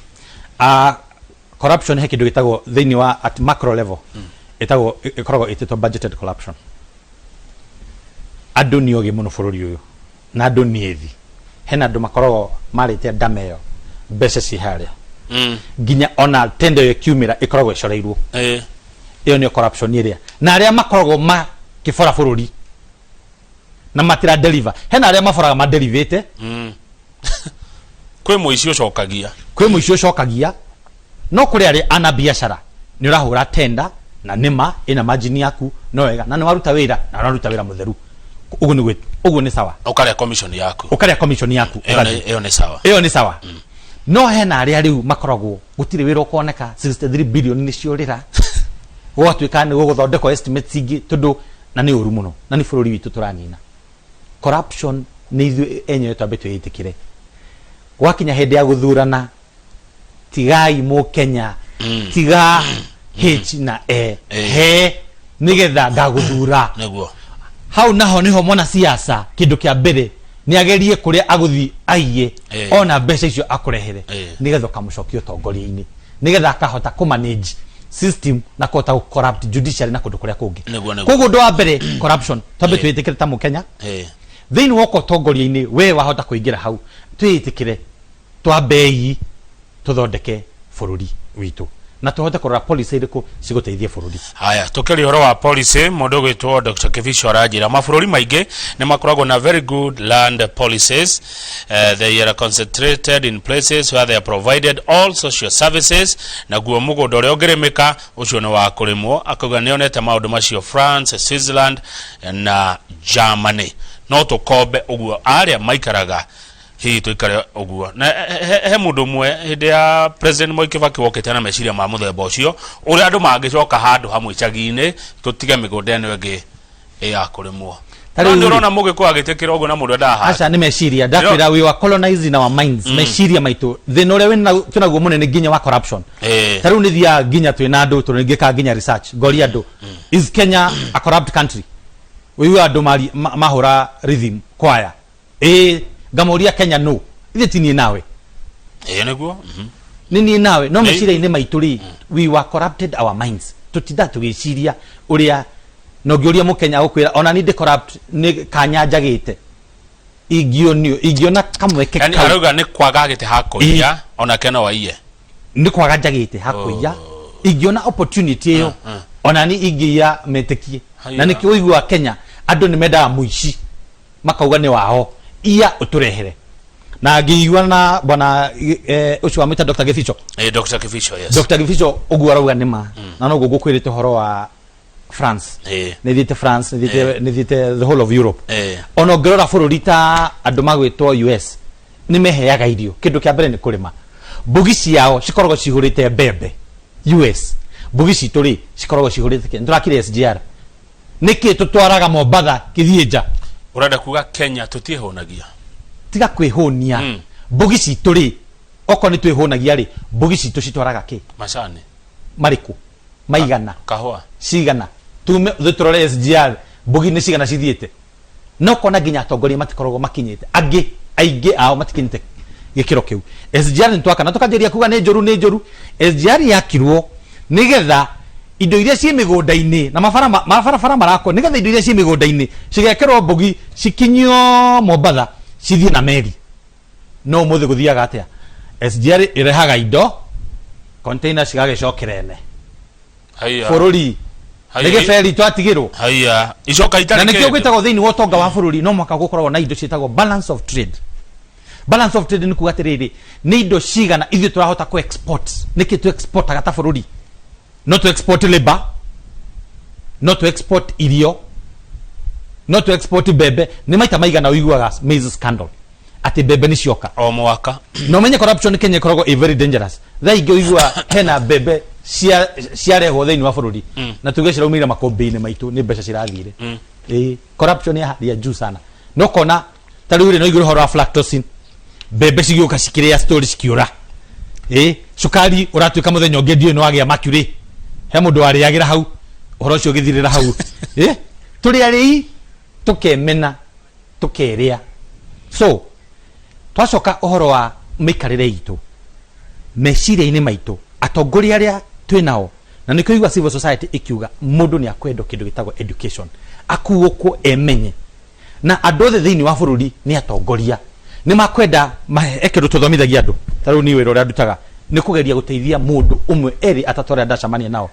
B: Corruption, he kĩndũ gĩtagwo thĩinĩ wa at macro level, ĩtagwo, ĩkoragwo ĩtĩtwo budgeted corruption. Andũ nĩ ogĩ mũno bũrũri ũyũ na andũ nĩ ethi. Hena andũ makoragwo marĩte ndama ĩyo, mbeca ciĩ harĩa, nginya ona tender ĩyo ĩkiumĩra ĩkoragwo ĩcoreirwo. Ĩyo nĩyo corruption ĩrĩa na arĩa makoragwo makĩbora bũrũri na matira deliver. Hena arĩa maboraga maderivĩte.
A: Kwĩ mũici ũcokagia.
B: Kwĩ mũici ũcokagia, no kũrĩ arĩa ana biacara nĩ ũrahũra tenda na nĩma ĩna margin yaku, no wega na nĩ waruta wĩra na ũraruta wĩra mũtheru, ũguo nĩ ũguo nĩ sawa.
A: Ũkarĩa commission yaku.
B: Ũkarĩa commission yaku.
A: Ĩyo
B: ũgathiĩ.
A: Ĩyo nĩ sawa.
B: Ĩyo nĩ sawa, no hena arĩa rĩu makoragwo gũtirĩ wĩra ũkoneka, 63 billion nĩ ciorĩra, gũgatuĩka nĩ gũgũthondekwo estimates ingĩ, tondũ na nĩ ũru mũno na nĩ bũrũri witũ tũranina. Corruption nĩ ithuĩ enyewe twambe twĩĩtĩkĩre. Gwakinya hĩndĩ ya gũthurana, tigai mũkenya, tiga H na E, he nĩgetha ngagũthura. Hau naho niho mwana siasa kindu kia mbere ni agerie kuria aguthi aiye ona mbeca icio akurehere nigetha ukamucokia utongoria-inĩ, nigetha akahota ku manage system na kũhota gũ corrupt judiciary na kũndũ kũrĩa kũngĩ.
A: Nĩguo.
B: Koguo ũndũ wa mbere, corruption, twambe twĩtĩkĩre ta mũkenya thĩinĩ woka ũtongoria-inĩ, we wahota kũingĩra hau, twĩtĩkĩre twambei tũthondeke bũrũri witũ na tũhote kũrora policy irĩkũ cigũteithia bũrũri.
A: Haya, tukĩaria ũhoro wa policy, mũndũ ũgwĩtwo Dr. Kibicho aranjĩra mabũrũri maingĩ nĩ makoragwo na very good land policies. They are concentrated in places where they are provided all social services, naguo mũgũnda ũrĩa ũngĩrĩmĩka ũcio nĩ wa kũrĩmwo. Akauga nĩ onete maũndũ macio France, Switzerland na Germany. No tũkombe ũguo arĩa maikaraga hihi tũikare ũguo na he mũndũ ũmwe hĩndĩ ya President Mwai Kibaki wokĩte na meciria ma mũthemba ũcio, ũrĩa andũ mangĩcoka handũ hamwe icagi-inĩ, tũtige mĩgũnda ĩno ĩngĩ ĩ ya kũrĩmwo.
B: Ta
A: No
B: rĩu
A: nĩ
B: rĩ-
A: ũrona mũgĩkũyũ agĩtĩkĩra ũguo na mũndũ endaga
B: Aca, nĩ meciria ndakwĩra, we were colonized in our minds. Meciria maitũ, thĩna ũrĩa twĩnaguo mũnene nginya wa corruption, ta rĩu nĩ thiaga nginya twĩna andũ, tondũ ngĩkaga nginya research, ngoria andũ, "Is Kenya a corrupt country?" Ũiguaga andũ mahũra rhythm kwaya, ĩĩ. Ngamoria, "Kenya no ithe ti niĩ nawe?"
A: Ĩĩ, nĩguo.
B: Nĩ niĩ nawe no
A: Nĩ-
B: meciria-inĩ maitũ rĩ, we were corrupted our minds, tũtinda tũgĩciria ũrĩa na ũngĩũria mũkenya agũkwĩra ona niĩ ndĩ corrupt, nĩ kanya njagĩte ingĩonio ingĩona kamweke
A: Yani
B: kau.
A: Arauga nĩ kwaga gĩtĩ ha kũiya onake no aiye.
B: Nĩ kwaga njagĩte hakũiya, ingĩona opportunity ĩyo ona ni ingĩiya metĩkie.
A: Haiya.
B: Na nĩkĩo ũiguaga Kenya andũ nĩ mendaga mũici, makauga nĩ wao, iya ũtũrehere. Na ngĩigua na bwana ũcio wamwĩta Dr. Gĩbicho.
A: Eh, Dr. Kibicho, yes.
B: Dr. Gĩbicho ũguo arauga nĩ ma, na noguo ngũkwĩrĩte ũhoro wa France. Nĩ thiĩte France, nĩ thiĩte, nĩ thiĩte the whole of Europe. Ona ũngĩrora bũrũri ta andũ magwĩtwo US, nĩ meheaga irio. Kĩndũ kĩa mbere nĩ kũrĩma. Mbugi ciao cikoragwo cihũrĩte mbembe. US mbugi citũ rĩ, cikoragwo cihũrĩte kĩ? Nĩtũrakire SGR nĩkĩ tũtwaraga Mombatha kĩthiĩ nja?
A: Ũrenda kuga Kenya tũtiĩhũnagia?
B: Tiga kwĩhũnia. Mbugi citũ rĩ, okorwo nĩ twĩhũnagia rĩ, mbugi citũ citwaraga kĩ?
A: Macani.
B: Marĩkũ maigana?
A: Kahũa.
B: Cigana? Tume thĩ tũrore SGR, mbugi nĩ cigana cithiĩte? No kona nginya atongoria matikoragwo makinyĩte, angĩ aingĩ ao matikinyĩte gĩkĩro kĩu. SGR nĩ twaka na tũkanjĩrĩria kuga nĩ njũru, nĩ njũru. SGR yakirwo nĩgetha indo iria ciĩ mĩgũnda-inĩ na mabara mabarabara marakwo, nĩgetha indo iria ciĩ mĩgũnda-inĩ cigekĩrwo mbugi cikinyio Mombatha, cithiĩ na meri. No ũmũthĩ gũthiaga atĩa? SGR ĩrehaga indo, container cigagĩcokera ene.
A: Haiya.
B: Bũrũri
A: Haiya.
B: nĩ gĩberi twatigĩrwo.
A: Haiya, icoka
B: Na
A: itarĩ
B: nĩkĩo
A: kĩndũ.
B: gwĩtagwo thĩinĩ wa ũtonga wa bũrũri no mũhaka gũkoragwo na indo ciĩtagwo balance of trade. Balance of trade nĩ kuga atĩrĩrĩ, nĩ indo cigana ithuĩ tũrahota kũ export? Nĩkĩ tũ exportaga ta bũrũri? No tũ export labor, no tũ export irio, no tũ export mbembe. Nĩ maita maigana ũiguaga maize scandal, atĩ mbembe nĩ cioka?
A: O mwaka.
B: Na ũmenye corruption Kenya ĩkoragwo ĩ very dangerous. Thaa ingĩ ũigua hena mbembe ciarehwo thĩinĩ wa bũrũri na tuge ciraumĩire makũmbĩ-inĩ maitũ, nĩ mbeca cirathire. Ĩĩ, corruption ya hali ya juu sana. No kona ta rĩu rĩ, no igũrũ ũhoro wa aflatoxin, mbembe cigĩũka cikĩrĩa story cikiũra. Ĩĩ, cukari ũratuĩka mũthenya ũngĩ ndiũĩ nĩ wagĩa mercury, he mũndũ warĩagĩra hau, ũhoro ũcio ũgĩthirĩra hau. Ĩĩ, tũrĩ arĩi, tũkemena, tũkerĩa. So twacoka ũhoro wa mĩikarĩre itũ, meciria-inĩ maitũ, atongoria arĩa twĩ nao, na nĩkĩo igua civil society ikiuga mũndũ nĩ akwendwo kĩndũ gĩtagwo education, akuũkwo emenye. Na andũ othe thĩinĩ wa bũrũri nĩ atongoria, nĩ makwenda he kĩndũ tũthomithagia andũ. Ta rĩu niĩ wĩra ũrĩa ndutaga nĩ kũgeria gũteithia mũndũ ũmwe, erĩ, atatũ arĩa ndacemania nao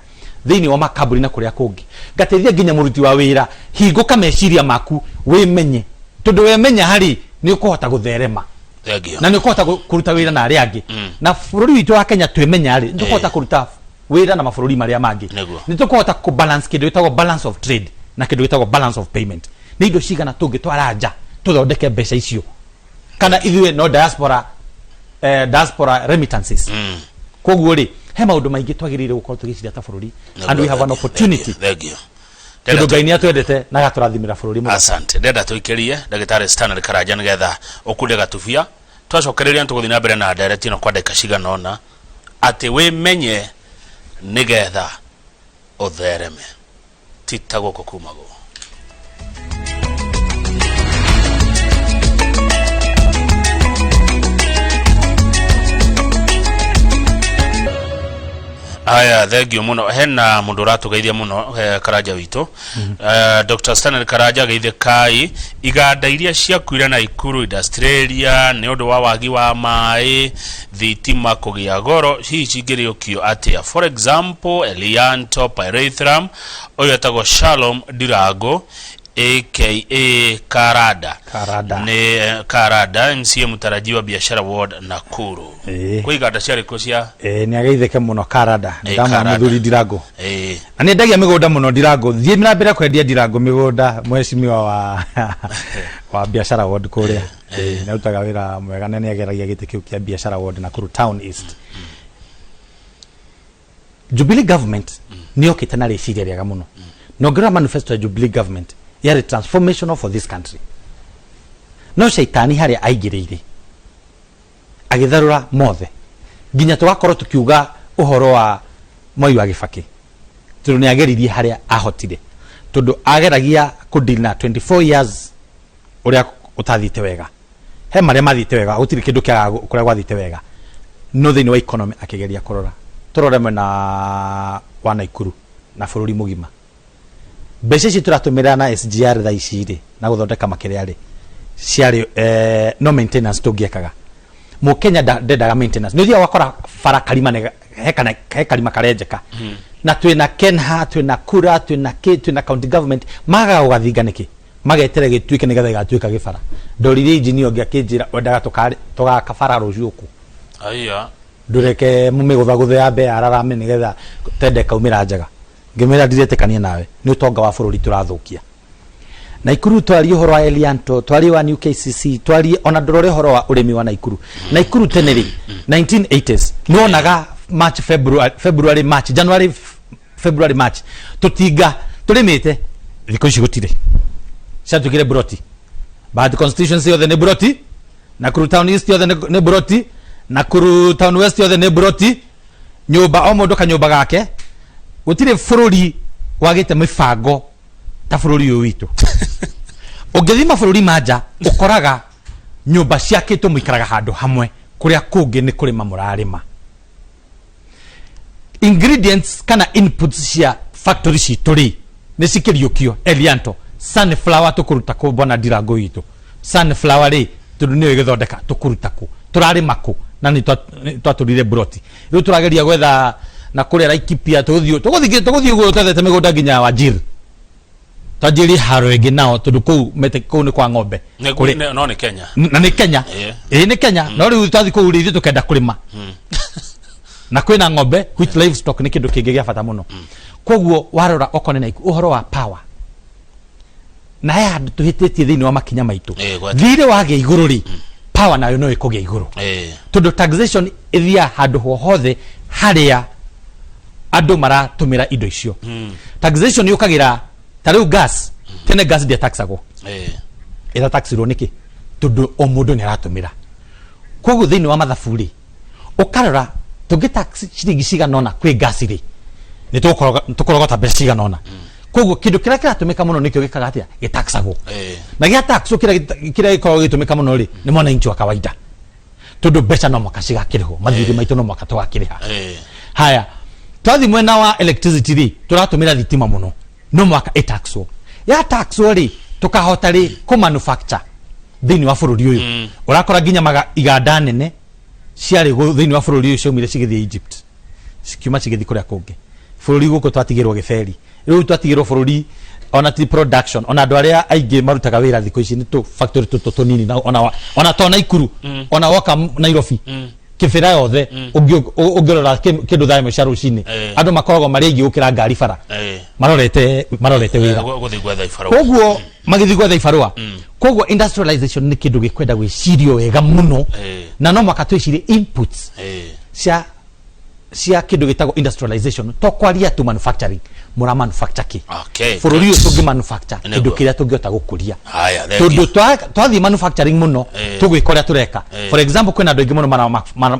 B: thĩinĩ wa makambuni na kũrĩa kũngĩ, ngateithia nginya mũruti wa wĩra, hingũka meciria maku, wĩmenye, tondũ wemenya harĩ nĩ ũkũhota gũtherema.
A: Thengiũ.
B: Na nĩ ũkũhota kũruta wĩra na arĩa angĩ. Na bũrũri witũ wa Kenya twĩmenya rĩ, nĩ tũkũhota kũruta wĩra na mabũrũri marĩa mangĩ. Nĩ tũkũhota kũ balance kĩndũ gĩtagwo balance of trade na kĩndũ gĩtagwo balance of payment. Nĩ indo cigana tũngĩtwara nja tũthondeke mbeca icio, kana ithuĩ no diaspora, diaspora remittances. Koguo rĩ, he maũndũ maingĩ twagĩrĩire gũkorwo tũgĩciria ta bũrũri, and we have an opportunity,
A: Thengiũ.
B: tondũ Ngai nĩ atwendete na agatũrathimĩra bũrũri mũno.
A: Asante. Ndenda tũikĩrie ndagĩtarĩ Stanley Karanja nĩgetha ũkunde gatubia. Twacokereria nĩtũgũthiĩ na mbere na ndereti ĩno kwa ndagĩka cigana ũna, atĩ wĩmenye nĩgetha ũthereme, ti ta gũkũ kumagwo. Aya, thengiũ mũno. Hena mũndũ ũratũgeithia mũno, Karanja witũ. Dr. Stanley Karanja, geithĩkai. Iganda iria ciakuire Naikuru Industrial nĩ ũndũ wa wagi wa maĩ, thitima kũgĩa goro, hihi cingĩrĩũkio atĩa? For example, Elianto Pyrethrum. Ũyũ etagwo Shalom Ndirango aka Karada.
B: Karada.
A: Nĩ Karada MCA mũtarajiwa biashara ward Nakuru. Kwĩ iganda ciarĩ kuo cia
B: Ĩĩ, nĩ ageithĩke mũno Karada.
A: Ĩĩ,
B: ndamwona.
A: Karada.
B: Mũthuri Ndirango. Na nĩ endagia mĩgũnda mũno. Ndirango, thiĩ na mbere kwendia Ndirango mĩgũnda, mheshimiwa wa biashara ward kũrĩa. Ĩĩ, nĩ arutaga wĩra mwega na nĩ ageragia gĩtĩ kĩu kĩa biashara ward Nakuru Town East. Jubilee government nĩ yokĩte na rĩciria rĩega mũno, na ũngĩrora manifesto ya Jubilee government yarĩ transformational for this country. No caitani harĩa aingĩrĩire agĩtharũra mothe, nginya tũgakorwo tũkiuga ũhoro wa Mwai wa Gĩbakĩ, tondũ nĩ ageririe harĩa ahotire, tondũ ageragia kũ deal na 24 years ũrĩa ũtathiĩte wega. He marĩa mathiĩte wega, gũtirĩ kĩndũ kĩagaga kũrĩa gwathiĩte wega. No thĩinĩ wa economy akĩgeria kũrora, tũrore mwena wa Naikuru na bũrũri mũgima, mbeca ici tũratũmĩra na SGR thaa ici rĩ, na gũthondeka makĩrĩa rĩ, ciarĩ no maintenance tũngĩekaga. Mũkenya ndendaga maintenance. Nĩ ũthiaga ũgakora bara karima nĩ he kana he karima karenjeka, na twĩna Kenha, twĩna Kura, twĩna kĩ, twĩna county government, magaga gũgathinga nĩkĩ? Magetere gĩtuĩke nĩgetha gĩgatuĩka gĩbara. Ndoririe engineer ũngĩ akĩnjĩra wendaga tũgaka bara rũciũ kũ?
A: Aiya.
B: Ndũreke mũmĩgũthagũthe yambe yararame nĩgetha tenda ĩkaumĩra njega. Ngĩmwĩra ndiretĩkania nawe, nĩ ũtonga wa bũrũri tũrathũkia. Naikuru twarie ũhoro wa Elianto, twarie wa New KCC, twarie ona ndũrore ũhoro wa ũrĩmi wa Naikuru. Naikuru tene rĩ, 1980s nĩ wonaga March, February, February, March, January, February, March tũtinga tũrĩmĩte. Thikũ ici gũtirĩ, ciatuĩkire broti. Bahati constituency yothe nĩ broti, Nakuru Town East yothe nĩ broti, Nakuru Town West yothe nĩ broti, nyũmba o mũndũ kanyũmba gake. Gũtirĩ bũrũri wagĩte mĩbango ta bũrũri ũyũ witũ. Ũngĩthiĩ mabũrũri ma nja, ũkoraga nyũmba ciakĩtwo, mũikaraga handũ hamwe, kũrĩa kũngĩ nĩ kũrĩma mũrarĩma. Ingredients kana inputs cia factory citũ rĩ, nĩ cikĩriũkio. Elianto, sunflower tũkũruta kũ? Bwana Ndirango witũ, sunflower rĩ, tondũ nĩyo ĩgĩthondeka, tũkũruta kũ? Tũrarĩma kũ? Na nĩ twatũrire broti, rĩu tũrageria gwetha na kũrĩa Laikipia. Tũgũthiĩ tũgũthiĩ tũgũthiĩ ũguo twethete mĩgũnda nginya Wajir, twanjĩrĩrie haro ĩngĩ nao, tondũ kũu mete kũu nĩ kwa ng'ombe.
A: No nĩ Kenya.
B: Na nĩ Kenya. Ĩĩ, nĩ Kenya, no rĩu twathiĩ kũu rĩ, ithuĩ tũkenda kũrĩma na kwĩna ng'ombe, which livestock nĩ kĩndũ kĩngĩ gĩa bata mũno. Koguo warora okorwo nĩ Naikuru, ũhoro wa power na he handũ tũhĩtĩtie thĩinĩ wa makinya maitũ.
A: Gwata.
B: Thirĩ wagĩa igũrũ rĩ, power nayo no ĩkũgĩa igũrũ, tondũ taxation ĩthiaga handũ ho hothe harĩa andũ maratũmĩra indo icio. Taxation yũkagĩra ta rĩu gas. Tene gas ndĩataxagwo. Ĩrataxirwo nĩkĩ? Tondũ o mũndũ nĩ aratũmĩra. Koguo thĩinĩ wa mathabu rĩ, ũkarora tũngĩ tax ciringi cigana ũna kwĩ gas rĩ, nĩ tũkũrogota mbeca cigana ũna. Koguo kĩndũ kĩrĩa kĩratũmĩka mũno nĩkĩo gĩkaga atĩa? Gĩtaxagwo. Na gĩa taxwo kĩrĩa gĩkoragwo gĩgĩtũmĩka mũno rĩ, nĩ mwananchi wa kawaida, tondũ mbeca no mwaka cigakĩrĩhwo, mathirĩ maitũ no mwaka tũgakĩrĩha. Haya, twathi mwena wa electricity rĩ, tũratũmĩra thitima mũno, no mwaka ĩtaxwo. Ya taxwo rĩ, tũkahota rĩ kũ manufacture thĩinĩ wa bũrũri ũyũ? Ũrakora nginya maga iganda nene ciarĩ thĩinĩ wa bũrũri ũyũ ciaumire cigĩthiĩ Egypt, cikiuma cigĩthiĩ kũrĩa kũngĩ. Bũrũri gũkũ twatigĩrwo gĩberi, rĩu twatigĩrwo bũrũri ona ti production, ona andũ arĩa aingĩ marutaga wĩra thikũ ici nĩ tũ factory tũtũ tũnini, na ona to Naikuru, ona woka Nairobi, Kĩbĩra yothe, ũngĩrora kĩndũ thaa 1 cia rũcinĩ, andũ makoragwo marĩ aingĩ gũkĩra ngari bara, marorete wĩra.
A: Gũthiĩ gwetha ibarũa.
B: Koguo magĩthiĩ gwetha ibarũa. Koguo industrialization nĩ kĩndũ gĩkwenda gwĩcirio wega mũno, na no mũhaka twĩcirie inputs cia kĩndũ gĩtagwo industrialization, to kwaria tu manufacturing. Mũra manufacture kĩ? Bũrũri ũyũ tũngĩ manufacture kĩndũ kĩrĩa tũngĩhota gũkũria,
A: Haya, thank
B: tondũ
A: you.
B: twathiĩ manufacturing mũno, tũgwĩka ũrĩa tũreka. For example, kwĩna andũ aingĩ mũno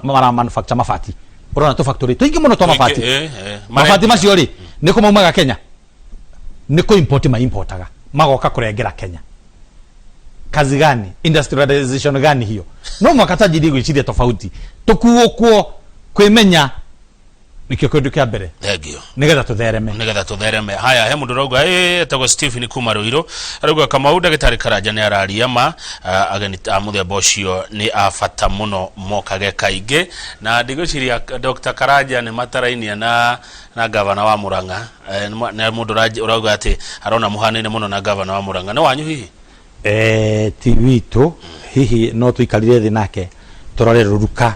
B: mara manufacture mabati. Ũrona tũ factory tũingĩ mũno twa mabati. Mabati macio rĩ, nĩ kũ maumaga Kenya? Nĩ kũ import ma importaga, magoka kũrengera Kenya. Kazi gani? Industrialization gani hiyo? No mwaka twanjirie gwĩciria tofauti, tũkuũkwo kwĩmenya nĩkĩo kĩndũ kĩa mbere.
A: Thank you.
B: Nĩgetha tũthereme.
A: Nigetha tuthereme. Haya, he mundu urauga etagwo Stephen kuma Ruiru, arauga Kamau, ndagĩtarĩ Karanja nĩ araria ma. Ageni a mũthemba ũcio nĩ a bata mũno, mokage kaingĩ. Na ndigwĩciria Dr. Karanja nĩ matarainia na gavana wa Murang'a. Nĩ mũndũ ũrauga atĩ arona mũhanaine mũno na gavana wa Murang'a. Nĩ wanyu hihi?
B: Ti witũ hihi, no tũikarire thĩ nake tũrore rũruka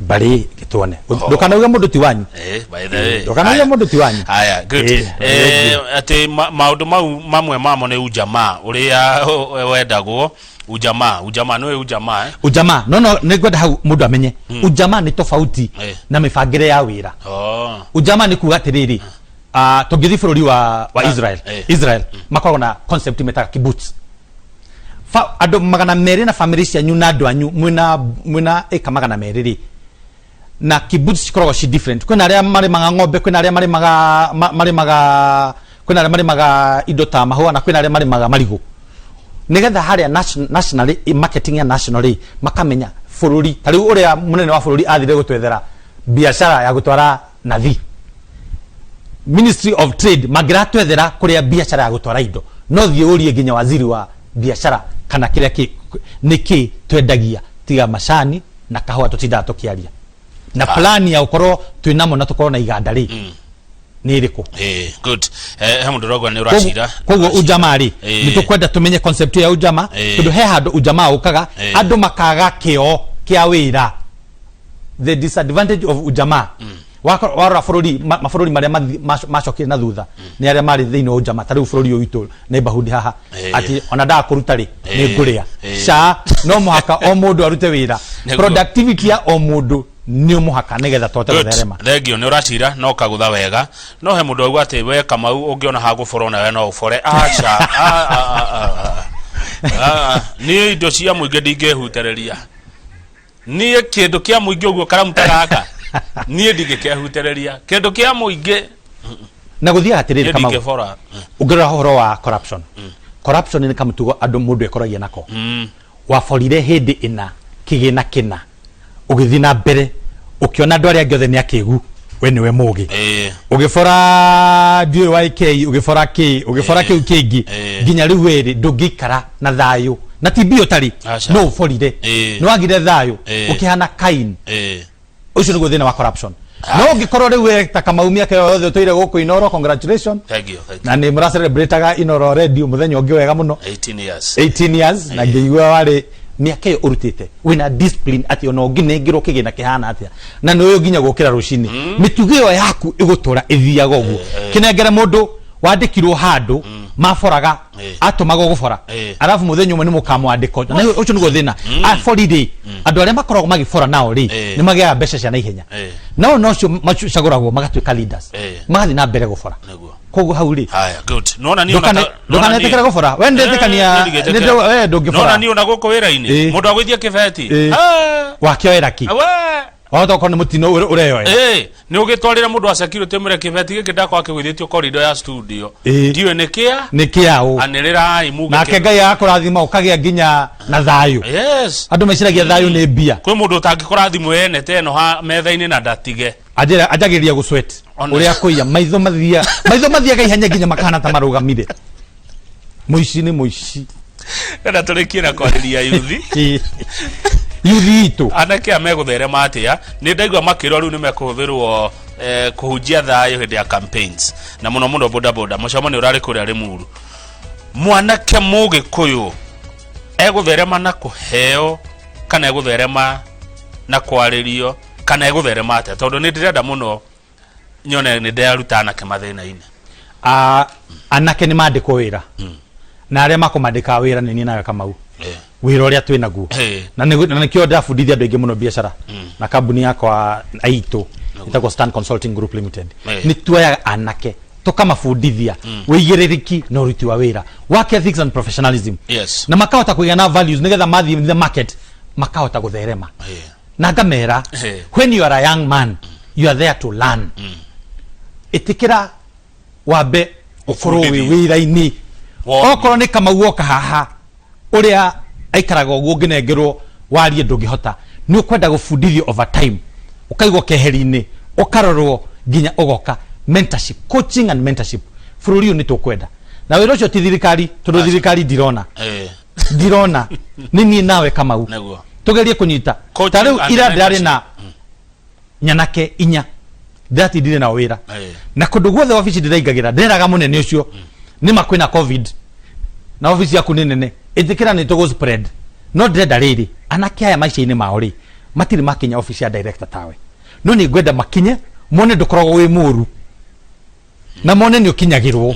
B: mbarĩ tuone. Ndũkanauge mũndũ ti wanyu.
A: By the way.
B: Ndũkanauge
A: Haya.
B: mũndũ ti wanyu.
A: Haya, good. Atĩ maũndũ mau mamwe mamo nĩ ujamaa ũrĩa wendagwo, ujamaa, ujamaa nĩwe ujamaa, eh?
B: Ujamaa, no nĩ ngwenda hau mũndũ amenye ujamaa nĩ tofauti na mĩbangĩre ya wĩra. Ujamaa nĩ kuga atĩrĩrĩ, tũngĩthiĩ bũrũri wa Israel, Israel makoragwo na concept metaga kibbutz. Andũ 200 na family cianyu na andũ anyu mwĩna ĩka 200 rĩ, na kibbutz cikoragwo ci different. Kwĩna arĩa marĩmaga ng'ombe, kwĩna arĩa marĩmaga marĩmaga, kwĩna arĩa marĩmaga indo ta mahũa, na kwĩna arĩa marĩmaga marigũ, nigetha harĩa nationally, marketing ya nationally, makamenya Bũrũri ta rĩu ũrĩa mũnene wa bũrũri athire gũtwethera biacara ya gũtwara nathi, Ministry of Trade mangĩratwethera kũrĩa biacara ya gũtwara indo, no thiĩ ũrie nginya waziri wa biacara kana kĩrĩa kĩ nĩ kĩ twendagia tiga macani na kahũa tũtindaga tũkĩaria na plan ya gũkorwo twĩnamo na tũkorwo na iganda rĩ nĩ ĩrĩkũ?
A: Eh, good. He mũndũ ũrauga nĩ ũracira.
B: Koguo ujamaa rĩ, nĩ tũkwenda tũmenye concept ya ujamaa, tondũ he handũ ujamaa ũkaga andũ makaga kĩo kĩa wĩra. The disadvantage of ujamaa, warora bũrũri mabũrũri marĩa macokire na thutha nĩ arĩa marĩ thĩinĩ wa ujamaa. Ta rĩu bũrũri ũyũ witũ neighborhood haha, atĩ ona ndaga kũruta rĩ, nĩ ngũrĩa. Ca no mũhaka o mũndũ arute wĩra. Productivity ya o mũndũ nĩ mũhaka nĩgetha tũhote
A: Good.
B: gũtherema.
A: Thengio nĩ ũracira no kagũtha wega, no he mũndũ auga atĩ we Kamau ũngĩona hagũbora onawe no ũbore. Aca. Ah, ah, ah, ah, ah. Niĩ indo cia mũingĩ ndingĩhutereria. Niĩ kĩndũ kĩa mũingĩ ũguo karamu ta gaka niĩ ndingĩkehutereria kĩndũ kĩa mũingĩ.
B: Na gũthiaga atĩrĩrĩ,
A: niĩ
B: Kamau,
A: ndingĩbora.
B: Ũngĩrora ũhoro wa corruption, corruption nĩ kamũtugo andũ mũndũ ekoragia nako. Waborire hĩndĩ ĩna kĩgĩna kĩna, ũgĩthiĩ na mbere ũkĩona andũ arĩa angĩ othe nĩ akĩgu, we nĩwe mũgĩ. Ũgĩbora ndiũĩ wa AK, ũgĩbora kĩ, ũgĩbora kĩu kĩngĩ, nginya rĩu werĩ ndũngĩikara na thayũ na ti mbia ũtarĩ.
A: Aca.
B: No ũborire, nĩ wagire thayũ, ũkĩhana Kain. Ũcio nĩguo thĩna wa corruption. No ũngĩkorwo rĩu we ta Kamau mĩaka ĩyo yothe ũtũire gũkũ Inoro, congratulations.
A: Thank you, thank you.
B: Na nĩ mũracelebrataga Inoro Radio mũthenya ũngĩ wega mũno.
A: 18 years.
B: 18 years, na ngĩigua warĩ mĩaka ĩyo ũrutĩte wĩna discipline atĩ ona ũngĩnengerwo kĩgĩna kĩhana atĩa na nĩ ũyũ nginya gũkĩra rũcinĩ, mĩtugo ĩyo yaku ĩgũtũra ĩthiaga ũguo. Kĩnengere mũndũ wandĩkirwo handũ maboraga, atũmagwo gũbora, arabu mũthenya ũmwe nĩ mũkamwandĩko. Na ũcio nĩguo thĩna. Abori rĩ, andũ arĩa makoragwo magĩbora nao rĩ, nĩ magĩaga mbeca cia naihenya. Nao nocio macagũragwo magatuĩka leaders, magathiĩ na mbere gũbora. Koguo hau rĩ,
A: Haya, good. Nona niĩ ona nona niĩ-
B: ndũkanetĩkĩre gũbora. We ndĩtĩkania we ndũngĩbora.
A: Nona niĩ ona gũkũ wĩra-inĩ mũndũ agũithia kĩbeti.
B: Wakĩoera kĩ?
A: We.
B: Wahota gũkorwo nĩ mũtino ũreyoera.
A: Nĩ ũgĩtwarĩra mũndũ wa security ũmwĩre kĩbeti gĩkĩ ndakwa kĩgũithĩtio corridor ya studio. Ndiũĩ nĩ kĩa.
B: Nĩ kĩaũ.
A: Anĩrĩrai muge.
B: Nake Ngai agakũrathima ũkagĩa nginya na thayũ. Andũ meciragia thayũ nĩ mbia.
A: Kwĩ mũndũ ũtangĩkora thimũ yene ta ĩno ha metha-inĩ na ndatige.
B: Anjagĩrĩria gũ sweat. Ũrĩa kũiya maitho mathia, maitho mathiaga ihenya nginya makahana ta marũgamire. Mũici nĩ mũici.
A: Ndĩrenda tũrĩkie na kwarĩria yuthi.
B: Yuthi itũ.
A: Anake aya megũtherema atĩa? Nĩ ndaigua makĩrwo rĩu nĩ mekũhũthĩrwo kũhunjia thayũ hĩndĩ ya campaigns, na mũno mũno bodaboda. Mũcemanio ũrarĩ kũrĩa Limuru. Mwanake Mũgĩkũyũ egũtherema na kũheo kana egũtherema na kwarĩrio kana egũtherema atĩa? Tondũ nĩ ndĩrenda mũno nyone nĩ ndĩraruta anake mathĩna-inĩ.
B: Anake nĩ mandĩkwo wĩra, na arĩa makũmandĩka wĩra nĩ niĩ nawe Kamau. Wĩra ũrĩa twĩ naguo, na nĩkĩo ndĩrabundithia andũ aingĩ mũno biacara na kambuni yakwa aitũ ĩtagwo Stan Consulting Group Limited. Nĩ tuoyaga anake tũkamabundithia wĩigĩrĩrĩki na ũruti wa wĩra, work ethics and professionalism, na makahota kũgĩa na values nĩgetha mathiĩ the market makahota gũtherema. Na ngamera, when you are a young man, you are there to learn. Ĩtĩkĩra wambe ũkorwo wĩ
A: Ũbundithio.
B: wĩra-inĩ.
A: Wonio.
B: Okorwo nĩ Kamau oka haha ũrĩa aikaraga ũguo, ũngĩnengerwo warie ndũngĩhota, nĩ ũkwenda gũbundithio over time, ũkaigwo keheri-inĩ, ũkarorwo nginya ũgoka. Mentorship, coaching and mentorship, bũrũri ũyũ nĩ tũkwenda na wĩra ũcio ti thirikari, tondũ thirikari ndirona. Ndirona nĩ niĩ nawe Kamau. Tũgerie kũnyita.
A: Coaching
B: ta rĩu
A: and
B: ira ndĩrarĩ na
A: mentorship.
B: nyanake inya ndĩratindire nao wĩra, na kũndũ guothe wabici ndĩraingagĩra ndĩreraga mũnene ũcio nĩ ma kwĩna COVID na wabici yaku nĩ nene, ĩtĩkĩra nĩ tũgũ spread, no ndĩrenda rĩrĩ anake aya maica-inĩ mao rĩ matirĩ makinya obici ya director tawe, no nĩ ngwenda makinye mone ndũkoragwo wĩ mũru na mone nĩ ũkinyagĩrwo.